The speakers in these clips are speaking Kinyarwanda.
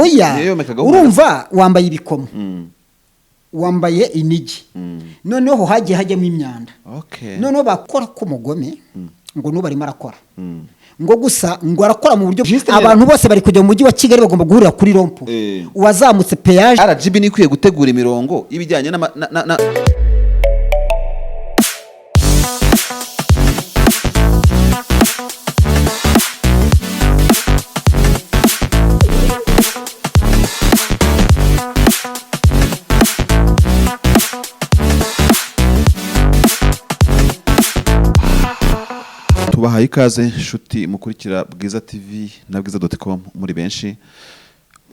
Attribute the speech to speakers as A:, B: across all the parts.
A: Oya.
B: Yomekagaho.
A: Urumva wambaye ibikomo, wambaye inigi, noneho hagiye hajyamo imyanda. Noneho bakora k'umugome ngo n'ubu arimo arakora, ngo gusa ngo arakora mu buryo
B: Juste.
A: Abantu bose bari kujya mu mujyi wa Kigali bagomba guhurira kuri rond-point. Uwazamutse péage.
B: RGB ni ikwiye gutegura imirongo y'ibijyanye n'ama na, na, na... Tubahaye ikaze nshuti mukurikira Bwiza TV na bwiza.com muri benshi.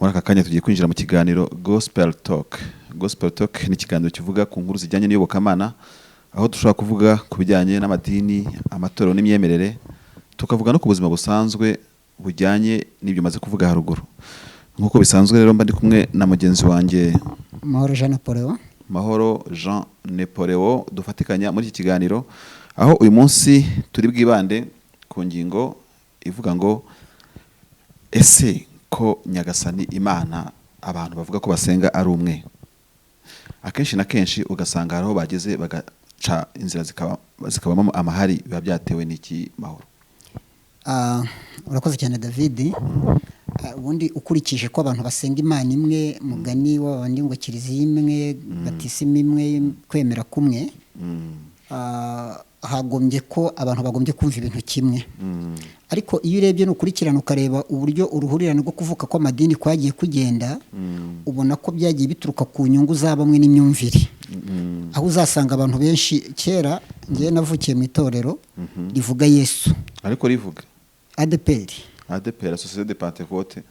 B: Muri aka kanya tugiye kwinjira mu kiganiro Gospel Talk. Gospel Talk ni ikiganiro kivuga ku nkuru zijyanye n'iyobokamana, aho dushobora kuvuga ku bijyanye n'amadini, amatorero n'imyemerere, tukavuga no ku buzima busanzwe bujyanye n'ibyo maze kuvuga haruguru. Nk'uko bisanzwe rero, mba ndi kumwe na mugenzi wanjye
A: Mahoro Jean Napoleon.
B: Mahoro Jean Napoleon, dufatikanya muri iki kiganiro, aho uyu munsi turi bwibande ku ngingo ivuga ngo: ese ko Nyagasani Imana abantu bavuga ko basenga ari umwe, akenshi na kenshi ugasanga hari aho bageze bagaca inzira zikabamo amahari, biba byatewe n'iki, Mahoro?
A: Ah, urakoze cyane David. Ubundi ukurikije ko abantu basenga Imana imwe, mugani w'abandi ngo kiliziya imwe, batisima imwe, kwemera kumwe, hagombye ko abantu bagombye kumva ibintu kimwe. Ariko iyo urebye nukurikirana ukareba uburyo uruhurirane rwo kuvuka kw'amadini kwagiye kugenda, ubona ko byagiye bituruka ku nyungu za bamwe n'imyumvire, aho uzasanga abantu benshi kera, ngewe navukiye mu itorero rivuga Yesu.
B: Ariko rivuga
A: ADPR.
B: ADPR, Association de Pentecôte.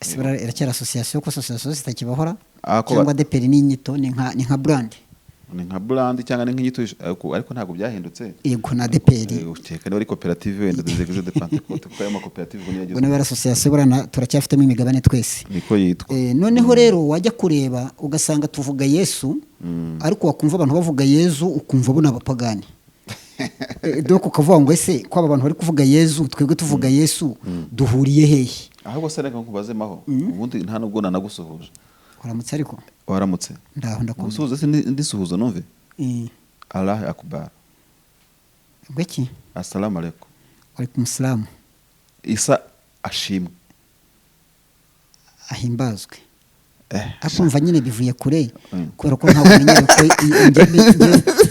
A: Ese iracyari association, ko association zitakibahora?
B: Ah,
A: Cyangwa ADPR ni inyito, ni nka brand.
B: Ni nka brand cyangwa ni nk'inyito, ariko ntabwo byahindutse.
A: Yego, na ADPR.
B: Ukeka niba ari koperative wenda des Églises de Pentecôte, kuko ayo makoperative ubu niyo
A: Ubwo niba
B: agezweho.
A: ari association, buriya turacyafitemo imigabane twese.
B: Niko yitwa.
A: Noneho rero wajya kureba ugasanga tuvuga Yesu, ariko wakumva abantu bavuga Yezu ukumva bo ni abapagani. Donc ukavuga ngo ese ko aba bantu bari kuvuga Yezu, twebwe tuvuga Yesu, duhuriye hehe?
B: Ahubwo se reka nkubaze, Maho, ubundi nta nubwo nanagusuhuje.
A: Uramutse ariko.
B: Waramutse?
A: Ndaho, ndakomeye.
B: Gusuhuza se ndisuhuza numve? Allah akbar.
A: Ngo iki?
B: Assalamu alaikum.
A: Walaikum salamu.
B: Isa ashimwe.
A: Ahimbazwe. Akumva nyine bivuye kure, kubera ko ntabwo menyereye ko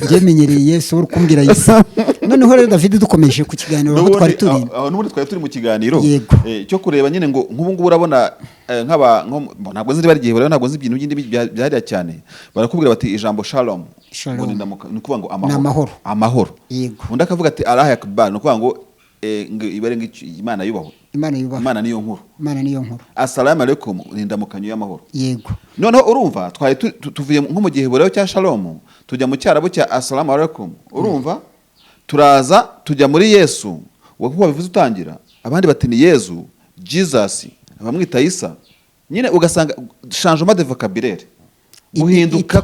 A: njye menyereye Yesu, uri kumbwira Isa. Noneho rero David, dukomeje ku kiganiro aho twari turi.
B: Aho n'ubundi twari turi mu kiganiro
A: Yego.
B: Cyo kureba nyine ngo nk'ubu ngubu urabona nk'aba ntabwo nzi niba ari igihe, ntabwo nzi ibintu by'indimi byahariya cyane, barakubwira bati ijambo shalom.
A: Shalom.
B: Ngo ni ukuvuga ngo
A: Ni
B: amahoro.
A: Amahoro.
B: Amahoro.
A: Yego.
B: Undi akavuga ati Allah akbar, ni ukuvuga ngo ngo ibare ngo Imana yubahwe.
A: Imana yubahwe.
B: Imana niyo nkuru.
A: Imana niyo nkuru.
B: Assalamu alaikum ni indamukanyo y'amahoro.
A: Yego.
B: Noneho urumva twari tuvuye nko mu giheburayo cya shalom, tujya mu cyarabu cya assalamu alaikum, urumva turaza tujya muri Yesu nkuko wabivuze utangira, abandi bati ni Yezu, Jesus, abamwita Isa, nyine ugasanga changement de vocabulaire, guhinduka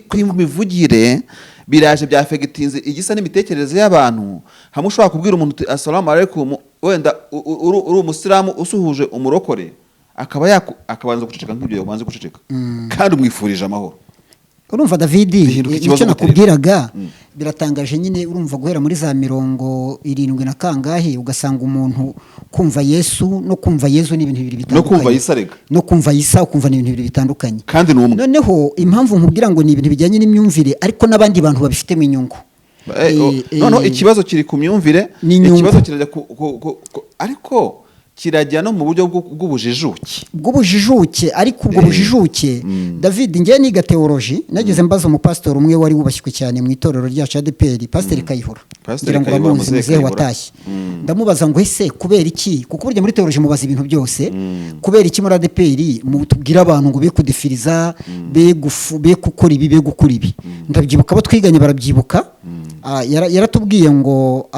B: kw'imivugire biraje byafegitinze igisa n'imitekerereze y'abantu. Hamwe ushobora kubwira umuntu uti assalamu alaikum, wenda uri umusilamu usuhuje umurokore, akaba akabanza guceceka nk'ibyo yabanze guceceka, kandi umwifurije amahoro.
A: Urumva David,
B: Bihinduka ikibazo
A: nicyo
B: mu
A: nakubwiraga, biratangaje nyine. Urumva guhera muri za 70 na kangahe, ugasanga umuntu kumva Yesu no kumva Yezu ni ibintu bibiri
B: No
A: bitandukanye.
B: kumva Isa rega.
A: No kumva Isa, ukumva ni ibintu bibiri bitandukanye.
B: Kandi ni umwe.
A: Noneho impamvu nkubwira ngo ni ibintu bijyanye n'imyumvire, ariko n'abandi bantu babifitemo inyungu.
B: Noneho ikibazo kiri ku myumvire.
A: N'inyungu.
B: Ikibazo kirajya ariko kirajya no mu buryo bw'ubujijuke.
A: Bw'ubujijuke, ariko ubwo bujijuke, David, ngewe niga théologie, nageze mbaza umupasitori umwe wari wubashywe cyane mu itorero ryacu ADPR, Pasiteri Kayihura.
B: Pasiteri
A: Ngira ngo
B: Kayihura,
A: uramuzi.
B: Muzehe
A: Muzehe
B: Kayihura.
A: watashye. Ndamubaza ngo ese kubera iki, kuko burya muri théologie mubaza ibintu byose, kubera iki muri ADPR mutubwira abantu ngo be kudefiriza, be gukora ibi, be gukora ibi? Ndabyibuka, abo twiganye barabyibuka. Yaratubwiye ngo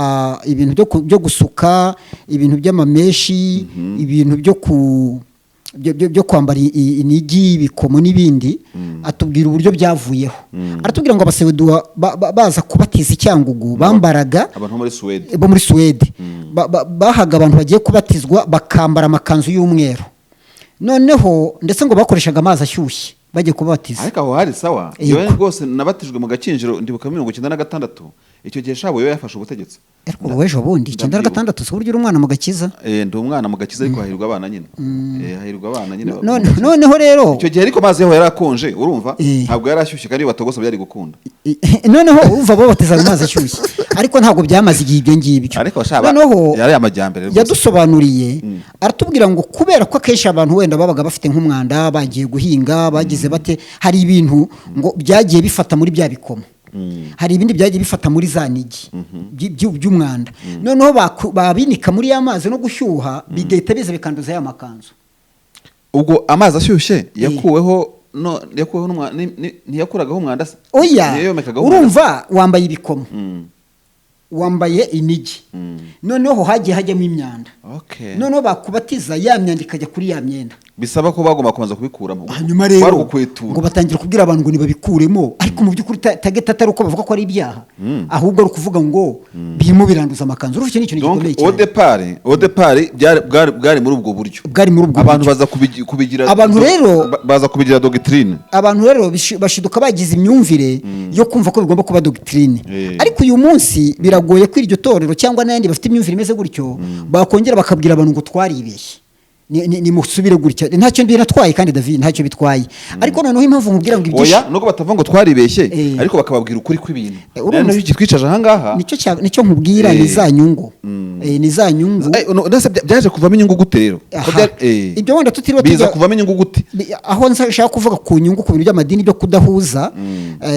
A: ibintu byo gusuka, ibintu by'amameshi, ibintu byo kwambara inigi, ibikomo n'ibindi, atubwira uburyo byavuyeho. Aratubwira ngo abaseweduwa baza kubatiza i Cyangugu bambaraga
B: Abantu bo muri Suwede.
A: Bo muri Suwede. Bahaga abantu bagiye kubatizwa bakambara amakanzu y'umweru. Noneho ndetse ngo bakoreshaga amazi ashyushye bagiye kubabatiza.
B: Ariko aho hari sawa.
A: Yego.
B: Yewe rwose nabatijwe mu Gakinjiro, ndibuka 96, icyo gihe Shabo yo yafashe ubutegetsi.
A: Ariko ubu ejo bundi icyenda na
B: Ndabyibuka.
A: gatandatu, si uburyo uri umwana mu gakiza?
B: Ndi umwana mu gakiza, ariko hahirwa abana nyine. Hahirwa abana nyine.
A: Noneho rero
B: Icyo gihe ariko amazi yaho yari akonje, urumva?
A: Eh.
B: Ntabwo yari ashyushye, kandi iyo batogosa byari gukunda.
A: Noneho urumva babatizaga amazi ashyushye, ariko ntabwo byamaze igihe ibyo ngibyo.
B: Ariko shaba
A: Noneho
B: yari amajyambere rwose.
A: yadusobanuriye, aratubwira ngo kubera ko akenshi abantu wenda babaga bafite nk'umwanda, bagiye guhinga, bagize bate, hari ibintu ngo byagiye bifata muri bya bikomo, hari ibindi byagiye bifata muri za nigi by'umwanda, noneho babinika muri ya mazi no gushyuha bigahita biza bikanduza ya makanzu.
B: Ubwo amazi ashyushye yakuweho no yakuweho ntiyakuragaho umwanda se?
A: Oya.
B: Ntiyomekagaho umwanda?
A: Urumva wambaye ibikomo, wambaye inigi, noneho hagiye hajyamo imyanda. Noneho bakubatiza, ya myanda ikajya kuri ya myenda.
B: Bisaba ko bagomba kubanza kubikuramo.
A: Hanyuma rero
B: Kwari ugukwetura.
A: ngo batangira kubwira abantu ngo nibabikuremo, ariko mu by'ukuri target atari uko bavuga ko ari ibyaha, ahubwo ari ukuvuga ngo birimo biranduza amakanzu. Urumva icyo ni ikintu
B: Donc
A: gikomeye
B: au
A: cyane.
B: départ au départ byari muri ubwo buryo.
A: Bwari muri ubwo
B: Abantu
A: buryo.
B: baza kubigira
A: Abantu rero-
B: baza kubigira doctrine.
A: Abantu rero bashiduka bagize imyumvire yo kumva ko bigomba kuba doctrine. Ariko uyu munsi biragoye ko iryo torero cyangwa n'ayandi bafite imyumvire imeze gutyo bakongera bakabwira abantu ngo twaribeshye, nimusubire gutya, ntacyo binatwaye. Kandi David, ntacyo bitwaye, ariko noneho impamvu nkubwira ngo ibyinshi
B: Oya, nubwo batavuga ngo twaribeshye, ariko bakababwira ukuri kw'ibintu.
A: Urumva-
B: Rero icyo kitwicaje ahangaha
A: Nicyo nkubwira, ni za nyungu. Ni za nyungu.
B: Ndetse byaje kuvamo inyungu gute rero? Ko
A: Aha.
B: byari
A: Ibyo wenda tutiriwe
B: biza
A: tujya-
B: kuvamo inyungu gute?
A: Aho nshaka kuvuga ku nyungu ku bintu by'amadini byo kudahuza,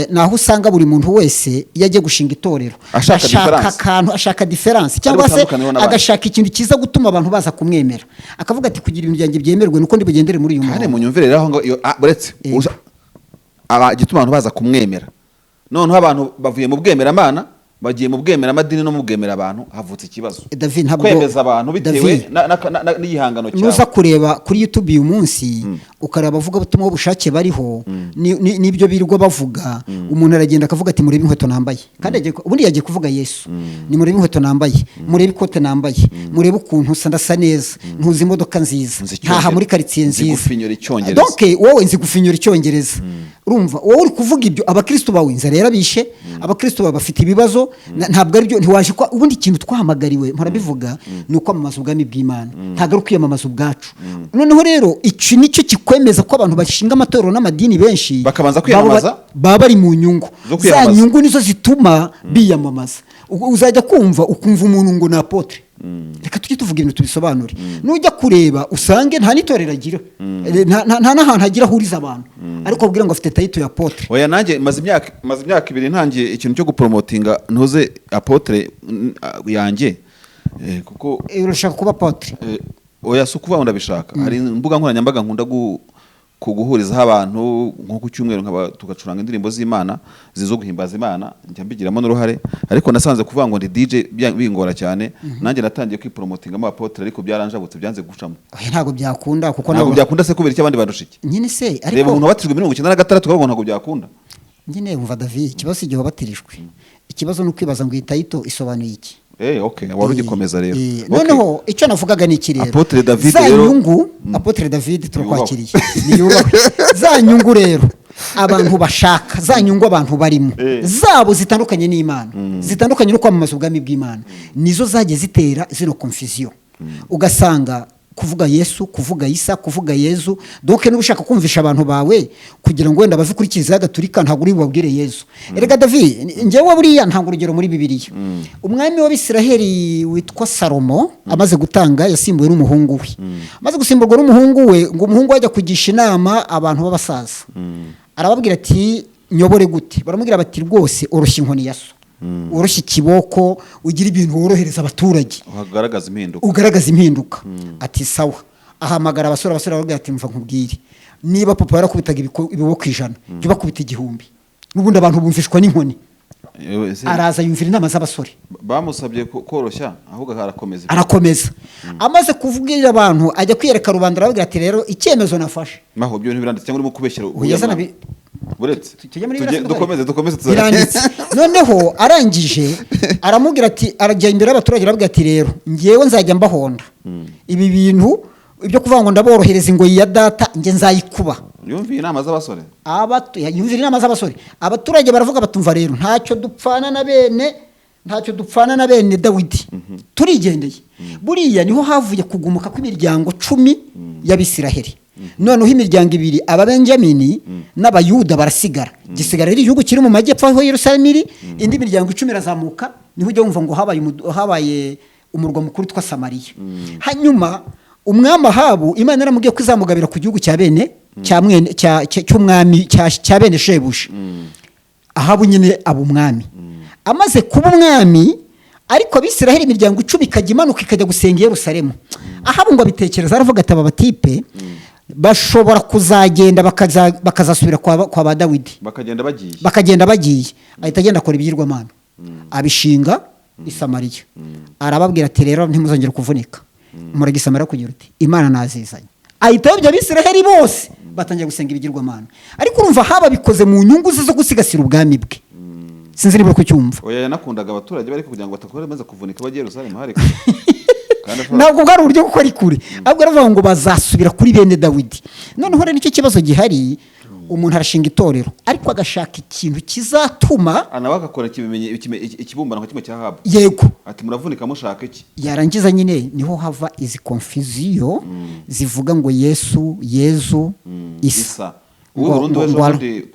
A: ni aho usanga buri muntu wese iyo agiye gushinga itorero
B: Ashaka différence.
A: akantu, ashaka différence, cyangwa se
B: butandukaniyeho n'abandi.
A: agashaka ikintu kiza gutuma abantu baza kumwemera, akavuga ati kugira ibintu byanjye byemerwe nuko ndi bugendere muri uyu
B: Kandi
A: murongo.
B: munyumvire rero aho ngaho buretse igituma abantu baza kumwemera, noneho abantu bavuye mu bwemeramana bagiye mu bwemeramadini no mu bwemera abantu, havutse ikibazo.
A: David, ntabwo
B: Kwemeza abantu bitewe
A: David,
B: n'igihangano
A: nuza
B: cyawe.
A: kureba kuri YouTube uyu munsi, ukareba abavugabutumwa b'ubushake bariho, n'ibyo birirwa bavuga, umuntu aragenda akavuga ati murebe inkweto nambaye, kandi ubundi yagiye kuvuga Yesu. Ni murebe inkweto nambaye, murebe ikote nambaye, murebe ukuntu usa, ndasa neza, ntuzi imodoka nziza,
B: Nzi
A: ntaha
B: icyongereza.
A: muri karitsiye
B: Nzi
A: nziza.
B: gufinyura icyongereza.
A: Donc wowe nzi gufinyura icyongereza. Urumva wowe uri kuvuga ibyo, abakristo bawe inzara yarabishe, abakristo bawe bafite ibibazo, ntabwo ari byo. Ntiwaje kwa ubundi ikintu twahamagariwe, mpora bivuga, ni ukwamamaza ubwami bw'Imana, ntabwo ari ukwiyamamaza ubwacu. Noneho rero iki nicyo kikwemeza ko abantu bashinga amatorero n'amadini benshi
B: Bakabanza kwiyamamaza?
A: baba bari mu nyungu
B: Zo
A: za
B: kwiyamamaza.
A: nyungu nizo zituma biyamamaza. Uzajya kumva ukumva umuntu ngo ni apôtre. Reka tujye tuvuga ibintu tubisobanure. Nujya kureba usange nta n'itorero agira, nta n'ahantu agira ahuriza abantu, ariko abwira ngo afite title ya apôtre.
B: Oya, nanjye maze imyaka 2 ntangiye ikintu cyo gupromotinga ntuze apôtre yanjye, kuko
A: Urashaka kuba apôtre?
B: Oya, si ukuvuga ngo ndabishaka. Hari imbuga nkoranyambaga nkunda kuguhurizaho abantu, nko ku cyumweru nkaba tugacuranga indirimbo z'Imana zizo guhimbaza Imana, njya mbigiramo n'uruhare. Ariko nasanze kuvuga ngo ndi DJ bingora cyane. Nanjye natangiye kwipromotingamo apôtre, ariko byaranjabutse, byanze gucamo.
A: Oya, ntabwo byakunda kuko
B: Ntabwo
A: nabo
B: byakunda se kubera icyo abandi bandusha iki?
A: Nyine se
B: Reba
A: ariko
B: umuntu wabatijwe 96, ukavuga ngo ntabwo byakunda.
A: Nyine wumva David, ikibazo si igihe wabatirijwe, ikibazo ni ukwibaza ngo iyi title isobanuye iki?
B: Okay, wari ugikomeza rero.
A: Noneho icyo navugaga ni iki rero?
B: Apôtre David
A: Za
B: rero-
A: nyungu, Apôtre David turakwakiriye, niyubahwe. Za nyungu rero abantu bashaka, za nyungu abantu barimo zabo zitandukanye n'Imana, zitandukanye no kwamamaza ubwami bw'Imana, nizo zagiye zitera zino confusion. Ugasanga kuvuga Yesu, kuvuga Isa, kuvuga Yezu, donc niba ushaka kumvisha abantu bawe kugira ngo wenda bave kuri Kiliziya Gatulika, ntabwo uri bubabwire Yezu. Erega David, njyewe buriya ntanga urugero muri Bibiliya. Umwami w'Abisiraheli witwa Salomo amaze gutanga, yasimbuwe n'umuhungu we. Amaze gusimburwa n'umuhungu we, ngo umuhungu we ajya kugisha inama abantu b'abasaza, arababwira ati nyobore gute? Baramubwira bati rwose oroshya inkoni ya so, woroshye ikiboko, ugira ibintu worohereza abaturage,
B: uhagaragaza impinduka.
A: Ugaragaza impinduka. Ati sawa. Ahamagara abasore, abasore arababwira ati mva nkubwire, niba papa yarakubitaga ibiboko 100, jya ubakubita 1000, n'ubundi abantu bumvishwa n'inkoni. Araza yumvira inama z'abasore.
B: Bamusabye koroshya, ahubwo arakomeza.
A: Arakomeza. Amaze kuvugira abantu, ajya kwiyereka rubanda, arababwira ati rero icyemezo nafashe
B: Maho ibyo bintu biranditse cyangwa urimo kubeshyera?
A: Oya, zana
B: Buretse
A: Tujye muri
B: Tujye-
A: Bibiliya.
B: Dukomeze, dukomeze.
A: Biranditse. Noneho arangije aramubwira ati, arajya imbere y'abaturage arababwira ati rero ngewe nzajya mbahonda ibi bintu. Ibyo kuvuga ngo ndaborohereza ingoyi ya data, njye nzayikuba.
B: Yumviye inama z'abasore.
A: Yumvira inama z'abasore. Abaturage baravuga batumva rero ntacyo dupfana na bene Dawidi, turigendeye. Buriya niho havuye kugumuka kw'imiryango 10 y'Abisiraheli. Noneho imiryango ibiri, Ababenjamini n'Abayuda, barasigara. Gisigara ari igihugu kiri mu majyepfo aho Yerusalemu iri. Indi miryango 10 irazamuka, niho ujya wumva ngo habaye umurwa mukuru witwa Samariya. Hanyuma umwami Ahabu, Imana yaramubwiye ko izamugabira ku gihugu cya bene cya mwene cya cya- cy'umwami cya bene shebuja. Ahabu nyine aba umwami. Amaze kuba umwami, ariko Abisiraheli imiryango 10 ikajya imanuka ikajya gusenga i Yerusalemu, Ahabu ngo abitekereza, aravuga ati: "Aba batipe bashobora kuzagenda bakazasubira kwa ba Dawidi."
B: Bakagenda bagiye.
A: Bakagenda bagiye. Ahita agenda akora ibigirwamana, abishinga i Samariya. Arababwira ati: "Rero ntimuzongere kuvunika, murage Samariya kugira uti Imana nazizanye." Ahita ayobya Abisiraheli bose, batangira gusenga ibigirwamana. Ariko urumva haba bikoze mu nyungu ze zo gusigasira ubwami bwe. Sinzi niba uri kucyumva.
B: Oya, yanakundaga abaturage, bari kugira ngo batakora maze kuvunika bajye i Yerusalemu hari kure. Kandi ashobora-
A: Ntabwo bwari uburyo bwo gukora ikure, ahubwo aravuga ngo bazasubira kuri bene Dawidi. Noneho rero nicyo kibazo gihari. Umuntu arashinga itorero, ariko agashaka ikintu kizatuma
B: Ah, nawe agakora ikibumbano nka kimwe cya Ahabu.
A: Yego.
B: Ati: "Muravunika mushaka iki?"
A: Yarangiza nyine niho hava izi confusion zivuga ngo Yesu, Yezu, Isa.
B: Isa ubu Burundi ejo bundi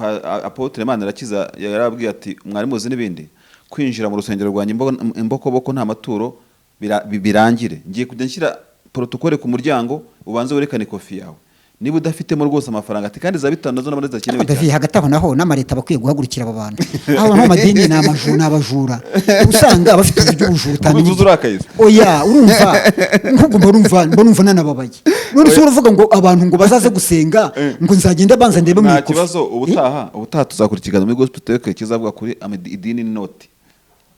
B: Apôtre Manirakiza yarabwiye ati: "Mwari muzi n'ibindi kwinjira mu rusengero rwanjye imbokoboko, nta maturo, birangire. Ngiye kujya nshyira protocole ku muryango, ubanze werekane kofi yawe niba udafitemo rwose amafaranga." Ati: "Kandi za 5 nazo nabona zidakenewe
A: Ariko David,
B: cyane."
A: hagati aho naho n'amaleta aba akwiye guhagurukira aba bantu. Aho naho amadini ni amajura, ni abajura. Usanga bafite uburyo bw'ubujura utamenya.
B: Ubivuze urakaye se?
A: Oya, urumva nk'ubwo mba numva nanababaye. None se uravuga ngo abantu ngo bazaze gusenga, ngo nzagenda banza ndebe mu
B: Nta
A: ikofi.
B: kibazo. Ubutaha tuzakora ikiganiro muri Gospel Talk kizavuga kuri idini n'inoti,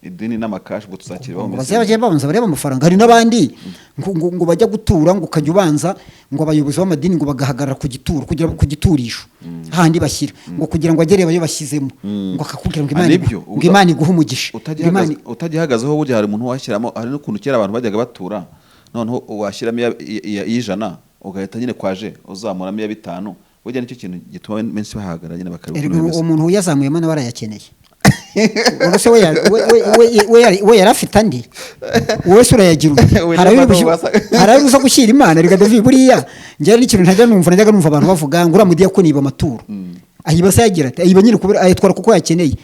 B: idini n'amakashi. Ubwo tuzakiribaho.
A: Ngo bazajya bajya babanza bareba amafaranga. Hari n'abandi ngo bajya gutura, ngo ukajya ubanza ngo abayobozi b'amadini ngo bagahagarara ku gituro, kugira ku giturisho hahandi bashyira, ngo kugira ngo agere ayo bashyizemo, ngo akakubwira ngo
B: Ah,
A: Imana
B: nibyo.
A: ngo Imana iguhe umugisha, ngo Imana
B: Utagihagazeho burya hari umuntu washyiramo. Hari n'ukuntu kera abantu bajyaga batura, noneho washyiramo iy'ijana ugahita nyine kwaje uzamuramo iya 5. Burya nicyo kintu gituma benshi bahagarara nyine bakareba ukuntu
A: Erega
B: bimeze.
A: uwo muntu uyazamuyemo nawe arayakeneye. Ubwo se we yari afite andi? Wowe se urayagira ute?
B: We
A: Hari ayo
B: n'abagabo
A: hari ayo uza gushyira Imana. Reka David, buriya njyewe n'ikintu ntajya numva, najyaga numva abantu bavuga ngo uriya mudiyakoni yiba amaturo. Ayiba se yagira ati ayiba nyine kubera ayatwara kuko yakeneye.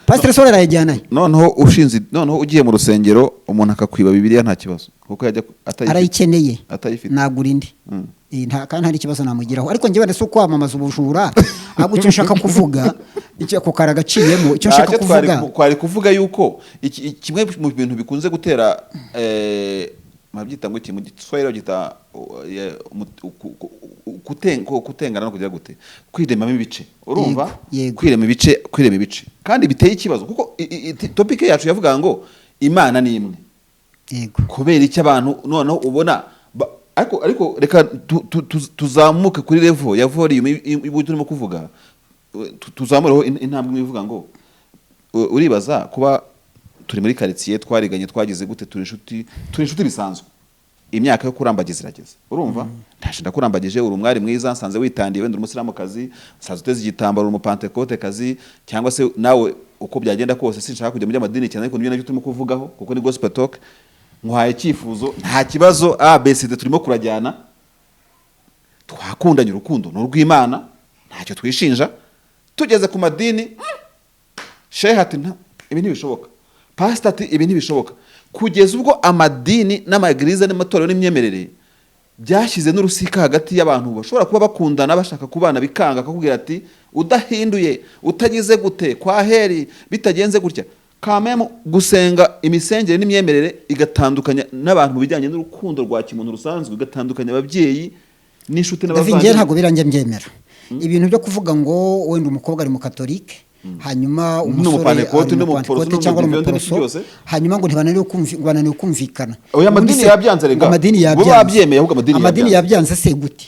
A: Pasiteri se arayajyana he?
B: Noneho ushinze, noneho ugiye mu rusengero, umuntu akakwiba Bibiliya, nta kibazo kuko yajya atayifite.
A: Arayikeneye.
B: Atayifite.
A: Nagura indi. Nta kandi nta n'ikibazo namugiraho. Ariko njyewe si ukwamamaza ubujura, ahubwo icyo nshaka kuvuga, icyo ako kari agaciyemo, icyo nshaka
B: Ntacyo twari
A: kuvuga
B: twari kuvuga yuko kimwe mu bintu bikunze gutera, babyita ngo iki mu Giswahili? Babyita kutengana no kugira gute, kwiremamo ibice, urumva?
A: Yego, yego.
B: Kwirema ibice, kwirema ibice kandi biteye ikibazo, kuko topic yacu yavuga ngo Imana ni imwe. Kubera icyo abantu noneho ubona ariko reka tuzamuke kuri level ya volume y'uburyo turimo kuvuga, tuzamureho intambwe imwe ivuga ngo uribaza kuba turi muri karitsiye, twariganye, twagize gute, turi inshuti bisanzwe, imyaka yo kurambagiza irageze, urumva ndaje ndakurambagije, uri umwari mwiza, nsanze witandiye, wenda uri umusilamukazi, nsanze uteze igitambaro, uri umupantekote-kazi, cyangwa se nawe uko byagenda kose, sinshaka kujya mu by'amadini cyane, ariko nibyo nabyo turimo kuvugaho kuko ni Gospel Talk. Nkuhaye icyifuzo, nta kibazo, A B C D, turimo kurajyana, twakundanye, urukundo ni urw'Imana, ntacyo twishinja. Tugeze ku madini, shehe ati: "Nta, ibi ntibishoboka." Pasita ati: "Ibi ntibishoboka." Kugeza ubwo amadini n'amagiriza n'amatorero n'imyemerere byashyize n'urusika hagati y'abantu bashobora kuba bakundana, bashaka kubana, bikanga, akakubwira ati: "Udahinduye, utagize gute, kwa heri bitagenze gutya." Kamemu gusenga, imisengere n'imyemerere igatandukanya n'abantu mu bijyanye n'urukundo rwa kimuntu rusanzwe, igatandukanya ababyeyi n'inshuti
A: David, njyewe
B: n'abavandimwe.
A: Ntabwo biranjye mbyemera, ibintu byo kuvuga ngo wenda umukobwa ari mu katolike, hanyuma umusore
B: N'umupantekote,
A: ari mu
B: n'umuporoso,
A: Pantekote cyangwa ari
B: n'umudive,
A: umuporoso,
B: byose.
A: Hanyuma ngo ntibananiwe kumvi, ngo bananiwe kumvikana.
B: Oya, amadini
A: Ubundi se-
B: yabyanze rega.
A: Ngo amadini
B: Bo
A: yabyanze.
B: babyemeye, ahubwo amadini
A: Amadini
B: yabyanze.
A: yabyanze se gute?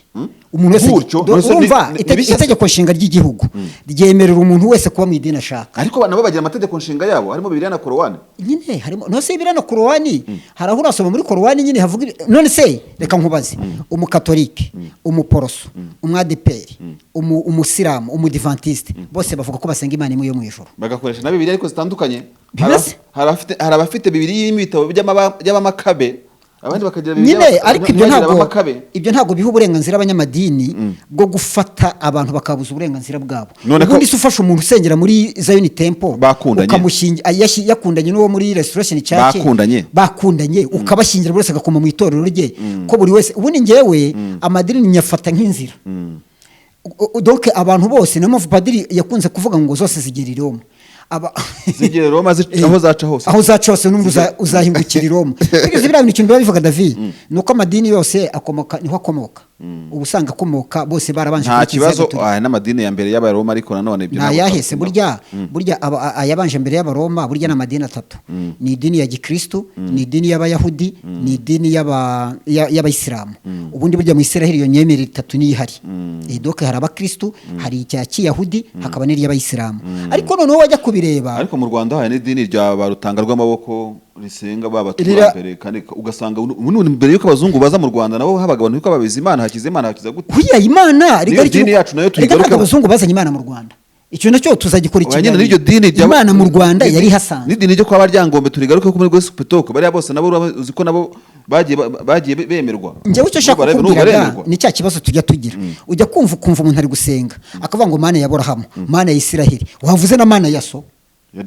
A: Umuntu wese
B: Gutyo, none se
A: urumva
B: ni bishya se?
A: Itegeko nshinga ry'igihugu ryemerera umuntu wese kuba mu idini ashaka.
B: Ariko nabo bagira amategeko nshinga yabo, harimo Bibiliya na Korowani.
A: Nyine harimo, none se Bibiliya na Korowani, hari aho urasoma muri Korowani nyine havuga none se reka nkubaze: umukatolike, umuporoso, umwadeperi, umusilamu, umudivantiste, bose bavuga ko basenga Imana imwe yo mu ijuru.
B: Bagakoresha na Bibiliya ariko zitandukanye.
A: Bimeze?
B: Hari abafite Bibiliya irimo ibitabo by'abamakabe, abandi bakagira Bibiliya
A: Nyine ariko ibyo
B: ntibagire
A: ntabwo
B: abamakabe.
A: Ibyo ntabwo biha uburenganzira abanyamadini bwo gufata abantu bakabuza uburenganzira bwabo.
B: None
A: Ubundi se ufashe umuntu usengera muri Zion Temple
B: Bakundanye.
A: Yakundanye n'uwo muri Restoration Church,
B: Bakundanye.
A: bakundanye, ukabashyingira, buri wese agakoma mu itorero rye, ko buri wese, ubundi ngewe amadini nyafata nk'inzira. Donc abantu bose, niyo mpamvu padiri yakunze kuvuga ngo zose zigera i Roma.
B: Zigera i Roma, aho zaca hose.
A: Aho zaca hose n'ubu uzahingukira i Roma. Bigeze biriya bintu, ikintu biba bivuga, David, ni uko amadini yose akomoka, niho akomoka, uba usanga akomoka bose barabanje
B: Nta
A: kuri Kiliziya
B: kibazo.
A: Gatolika.
B: Aya n'amadini ya mbere y'Abaroma, ariko nanone ibyo
A: Nta
B: ntabwo
A: yahese.
B: twabitindaho.
A: Burya ayabanje mbere y'Abaroma burya ni amadini atatu: ni idini ya gikristu, ni idini y'Abayahudi, ni idini y'Abayisilamu. Ubundi burya mu Isiraheli iyo myemerere itatu niyo ihari. Donc hari abakristu, hari icya kiyahudi, hakaba n'iry'Abayisilamu. Ariko noneho wajya kubireba,
B: Ariko mu Rwanda hari n'idini rya ba Rutanga rw'amaboko risenga ba baturambere, kandi ugasanga ubu mbere y'uko abazungu baza mu Rwanda nabo habaga abantu bitwa Babizimana, Hakizimana, hakiza gute.
A: Huya Imana
B: Niyo dini yacu nayo
A: reka
B: tuyigarukeho.
A: ntabwo abazungu bazanye Imana mu Rwanda, icyo nacyo tuzagikora
B: Oya, nyine
A: ikiganiro.
B: n'iryo dini rya
A: Imana mu Rwanda yari ihasanzwe.
B: N'idini ryo kwa Baryangombe turigaruke ko muri Gospel Talk, bariya bose nabo uzi ko nabo bagiye bemerwa.
A: Njyewe icyo nshaka
B: N'ubu
A: kukubwiraga
B: baremerwa.
A: ni cya kibazo tujya tugira. Ujya kumva ukumva umuntu ari gusenga akavuga ngo Mana ya Aburahamu, Mana ya Isiraheli, wavuze na Mana ya so.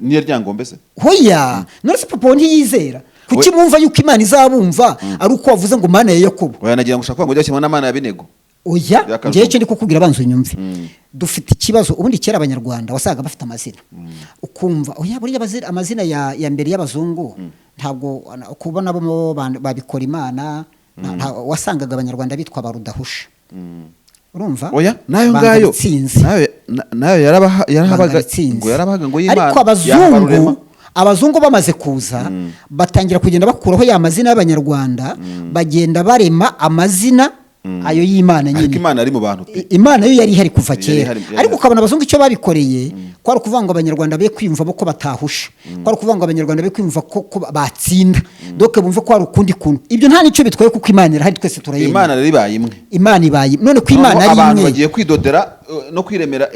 B: Niyo Ryangombe se?
A: Hoya, none se papa ntiyizera? Kuki mwumva yuko Imana izabumva ari uko wavuze ngo Mana ya Yakobo?
B: Oya, nagira ngo ushaka kuvuga ngo ujye washyiramo n'Amana ya Binego.
A: Oya.
B: By'akazungu.
A: Njyewe icyo ndi kukubwira, abanza unyumve. Dufite ikibazo. Ubundi kera Abanyarwanda wasangaga bafite amazina, ukumva oya, buriya amazina ya mbere y'abazungu ntabwo kubona bo babikora Imana, wasangaga Abanyarwanda bitwa ba Rudahusha, urumva?
B: Oya, nayo
A: Banga
B: ngayo
A: Bitsinzi.
B: Nayo yarahabaga.
A: Bitsinzi.
B: Ngo yarabahaga ngo y'Imana
A: Ariko
B: yahaba Rurema.
A: abazungu bamaze kuza batangira kugenda bakuraho ya mazina y'Abanyarwanda, bagenda barema amazina ayo y'Imana
B: Ariko
A: nyine.
B: Imana ari mu bantu pe.
A: Imana yo yari ihari kuva
B: Yari
A: kera.
B: ihari, yari
A: Ariko
B: ihari.
A: ukabona abazungu icyo babikoreye kwari ukuvuga ngo Abanyarwanda be kwiyumvamo ko batahusha, kwari ukuvuga ngo Abanyarwanda be kwiyumva ko batsinda, donc bumve ko hari ukundi kuntu. Ibyo nta n'icyo bitwaye kuko Imana irahari, twese turayemera.
B: Imana rero ibaye imwe.
A: Imana ibaye, none ko Imana
B: Noneho
A: ari
B: abantu
A: imwe.
B: bagiye kwidodera no kwiremera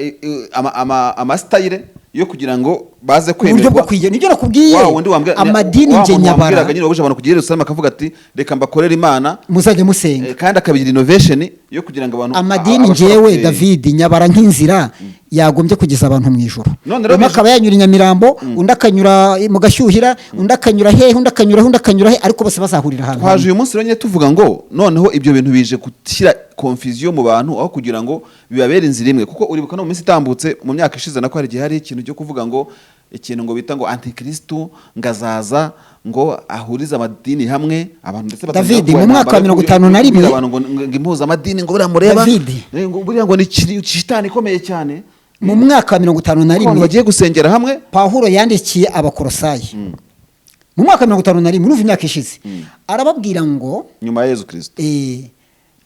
B: amasitayire yo kugira ngo baze
A: Uburyo
B: kwemerwa.
A: bwo kwigira, nibyo nakubwiye.
B: Wa wundi wambwira,
A: Amadini
B: wa
A: nge
B: muntu
A: nyabara.
B: wambwiraga nyine wabuje abantu kujya i Yerusalemu akavuga ati reka mbakorere Imana,
A: Muzajya musenga.
B: Kandi akabigira innovation yo kugira ngo abantu
A: Amadini
B: abashobora
A: ngewe, David, nyabara nk'inzira yagombye kugeza abantu mu ijuru.
B: None rero
A: Umwe akaba yanyura i Nyamirambo, undi akanyura mu Gashyuhira, undi akanyura hehe, undi akanyura he, undi akanyura he, ariko bose bazahurira ahantu
B: Twaje
A: hamwe.
B: uyu munsi rero nyine tuvuga ngo noneho ibyo bintu bije gushyira confusion mu bantu aho kugira ngo bibabere inzira imwe, kuko uribuka no mu minsi itambutse, mu myaka ishize nako, hari igihe hari ikintu cyo kuvuga ngo ikintu ngo bita ngo antikristu ngo azaza ngo ahurize amadini hamwe abantu, ndetse batangira
A: David,
B: kurwanya
A: mu mwaka wa
B: intambara yo
A: 51
B: kubwira abantu ngo impuzamadini ngo buriya mureba
A: David.
B: ngo buriya ngo ni shitani ikomeye cyane.
A: Mu mwaka wa mirongo itanu na
B: Abantu
A: rimwe
B: bagiye gusengera hamwe.
A: Pawulo yandikiye Abakorosayi mu mwaka wa 51, urumva imyaka ishize, arababwira ngo
B: Nyuma ya Yezu Kristo.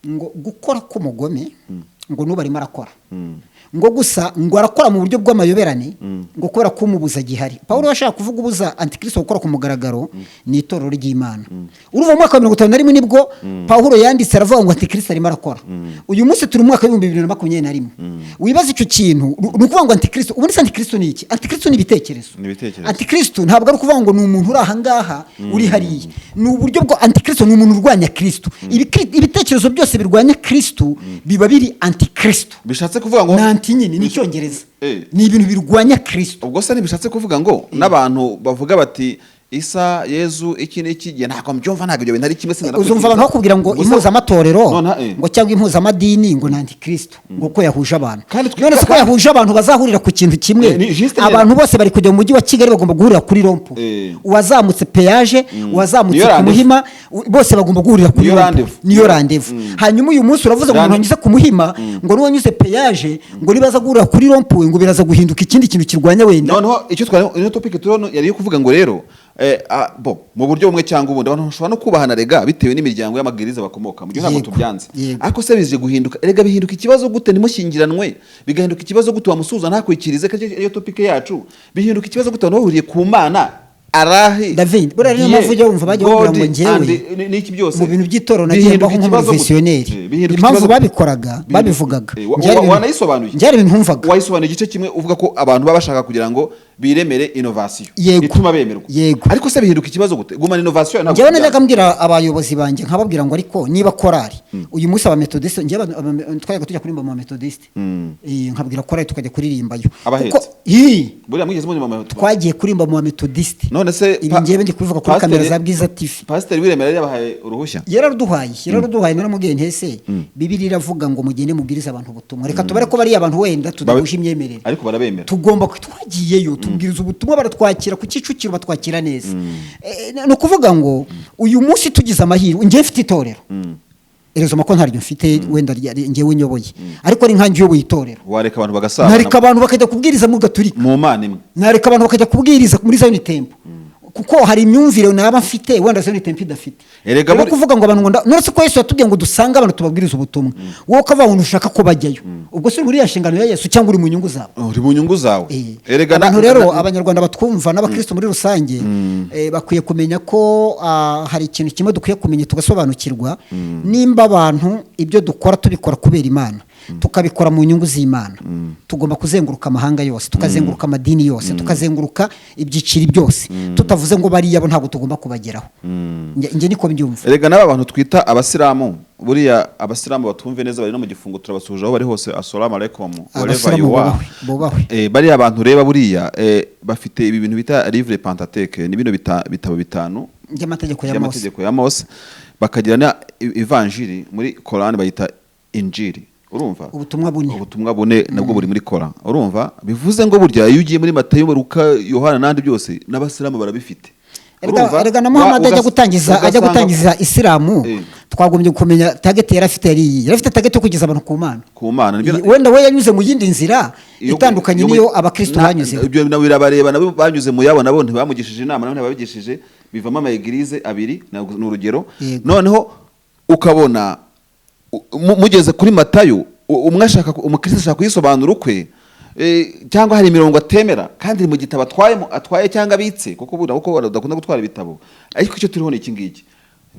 A: Ngo gukora k'umugome ngo n'ubu arimo arakora, ngo gusa ngo arakora mu buryo bw'amayoberane, ngo kubera ko umubuza gihari. Pawulo yashaka kuvuga ubuza antikristo gukora ku mugaragaro ni itorero ry'Imana. Urumva mu mwaka wa 51 nibwo Pawulo yanditse aravuga ngo antikristo arimo arakora. Uyu munsi turi mu mwaka wa 2021. Wibaza icyo kintu, ni ukuvuga ngo antikristo, ubundi se antikristo ni iki? Antikristo ni ibitekerezo.
B: Ni ibitekerezo.
A: Antikristo ntabwo ari ukuvuga ngo ni umuntu uri ahangaha, uri hariya. Ni uburyo bwo, antikristo ni umuntu urwanya Kristo. Ibitekerezo byose birwanya Kristo biba biri antikristo.
B: Bishatse kuvuga ngo
A: Ni anti nyine, ni Icyongereza. Ni ibintu birwanya Kristo.
B: Ubwo se ntibishatse kuvuga ngo n'abantu bavuga bati Isa, Yezu, iki n'iki gihe, ntabwo mbyumva, ntabwo ibyo bintu ari kimwe, sinanakwikiriza.
A: Uzumva abantu bakubwira ngo impuzamatorero
B: None,
A: ngo cyangwa impuzamadini ngo ni antikristo, ngo ko yahuje abantu.
B: Kandi
A: None se ko yahuje abantu bazahurira ku kintu kimwe?
B: Ni juste nyine.
A: Abantu bose bari kujya mu mujyi wa Kigali bagomba guhurira kuri rond-point. Uwazamutse péage, uwazamutse
B: Niyo
A: ku
B: rendez-vous.
A: Muhima, bose bagomba guhurira kuri
B: Niyo
A: rond-point.
B: rendez-vous.
A: Niyo rendez-vous. Hanyuma uyu munsi uravuze ngo umuntu wanyuze ku Muhima, ngo n'uwanyuze péage, ngo nibaza guhurira kuri rond-point ngo biraza guhinduka ikindi kintu kirwanya wenda.
B: Noneho icyo twari, ino topic turiho yari iyo kuvuga ngo rero Bo mu buryo bumwe cyangwa ubundi, abantu bashobora no kubahana rega bitewe n'imiryango y'amabwiriza bakomoka mu gihe, ntabwo tubyanze. Ariko se bije guhinduka, erega bihinduka ikibazo gute ntimushyingiranwe? Bigahinduka ikibazo gute wamusuhuza ntakwikirize, ko ariyo topic yacu? Bihinduka ikibazo gute abantu bahuriye ku Mana arahi?
A: David, buriya niyo mpamvu ujya wumva bajya bakubwira ngo njyewe
B: n'iki byose
A: mu bintu by'itorero nagiye
B: Bihinduka
A: mbaho
B: ikibazo gute?
A: nk'umurevolutionneri.
B: Bihinduka
A: Impamvu
B: ikibazo.
A: babikoraga, babivugaga,
B: Wanayisobanuye.
A: byari ibintu ntumvaga.
B: Wayisobanuye igice kimwe uvuga ko abantu baba bashaka kugira ngo biremere innovation ituma bemerwa. Ariko se bihinduka ikibazo gute? Gumana innovation, ntabwo
A: Njyewe
B: bijyana.
A: najyaga mbwira abayobozi banjye, nkababwira ngo ariko niba korari uyu munsi abametodisite, njyewe twajyaga tujya kuririmba mu bametodisite, nkabwira korari tukajya kuririmbayo.
B: Abahetse.
A: Ii,
B: Buriya mwigeze muri mama?
A: Twagiye kuririmba mu bametodisite.
B: None se
A: Ibi njyewe ndi kubivuga kuri kamera za Bwiza TV.
B: Pasiteri w'Iremera yari yabahaye uruhushya?
A: Yararuduhaye, yararuduhaye. Naramubwiye nti: "Ese Bibiliya iravuga ngo mugende mubwirize abantu ubutumwa? Reka tubare ko bariya abantu wenda tudahuje imyemerere,
B: Ariko barabemera.
A: tugomba twagiyeyo tubwiriza ubutumwa, baratwakira ku Kicukiro, batwakira neza." Ni ukuvuga ngo uyu munsi tugize amahirwe, njyewe mfite itorero, erezoma ko ntaryo mfite wenda njyewe nyoboye, ariko ari nkanjye uyoboye itorero,
B: Wareka abantu bagasabana?
A: Nareka abantu bakajya kubwiriza mu Gaturika.
B: Mu Mana imwe.
A: Nareka abantu bakajya kubwiriza muri Zion Temple, kuko hari imyumvire naba mfite wenda Zion Temple idafite.
B: Erega
A: Rero kuvuga ngo abantu ngo nuretse ko Yesu yatubwiye ngo dusange abantu tubabwirize ubutumwa, wowe ukavuga ngo ntushaka ko bajyayo, ubwo se uri muri ya nshingano ya Yesu cyangwa uri mu nyungu zawe?
B: Uri mu nyungu zawe. Erega
A: Abantu rero, Abanyarwanda batwumva n'abakristo muri rusange, bakwiye kumenya ko hari ikintu kimwe dukwiye kumenya tugasobanukirwa: nimba abantu ibyo dukora tubikora kubera Imana, tukabikora mu nyungu z'Imana, tugomba kuzenguruka amahanga yose, tukazenguruka amadini yose, tukazenguruka ibyiciro byose, tutavuze ngo bariya bo ntabwo tugomba kubageraho. Njye niko mbyumva.
B: Erega n'aba bantu twita abasilamu, buriya abasilamu batumve neza, bari no mu gifungo, turabasuhuje aho bari hose, assalamu alaikum, wherever
A: Abasilamu
B: you are.
A: bubahwe, bubahwe.
B: Bariya bantu reba buriya bafite ibi bintu bita livre Pentateuque, ni bino bitabo bitanu
A: by'amategeko ya Mose.
B: By'amategeko ya Mose, bakagira na ivanjiri muri Korani bayita Injiri, urumva?
A: Ubutumwa bune.
B: Ubutumwa bune nabwo buri muri Koran, urumva? Bivuze ngo burya iyo ugiye muri Matayo, Luka, Yohana n'andi byose, n'abasilamu barabifite. Urumva?
A: Erega na Muhammad ajya gutangiza, ajya
B: ugasanga-
A: gutangiza Isilamu, twagombye kumenya target yari afite yari iyi. Yari afite target yo kugeza abantu ku Mana.
B: Ku Mana, nibyo.
A: Wenda we yanyuze mu yindi nzira itandukanye n'iyo abakristo banyuzeho.
B: Ibyo nabo birabareba, nabo banyuze mu yabo, nabo ntibamugishije inama, nabo ntibabigishije, bivamo ama église abiri, ni urugero. Noneho ukabona mugeze kuri Matayo, umwe ashaka umukristo ashaka kuyisobanura ukwe, cyangwa hari imirongo atemera kandi iri mu gitabo atwaye atwaye cyangwa abitse, kuko buriya kuko badakunda gutwara ibitabo. Ariko icyo turiho ni iki ngiki: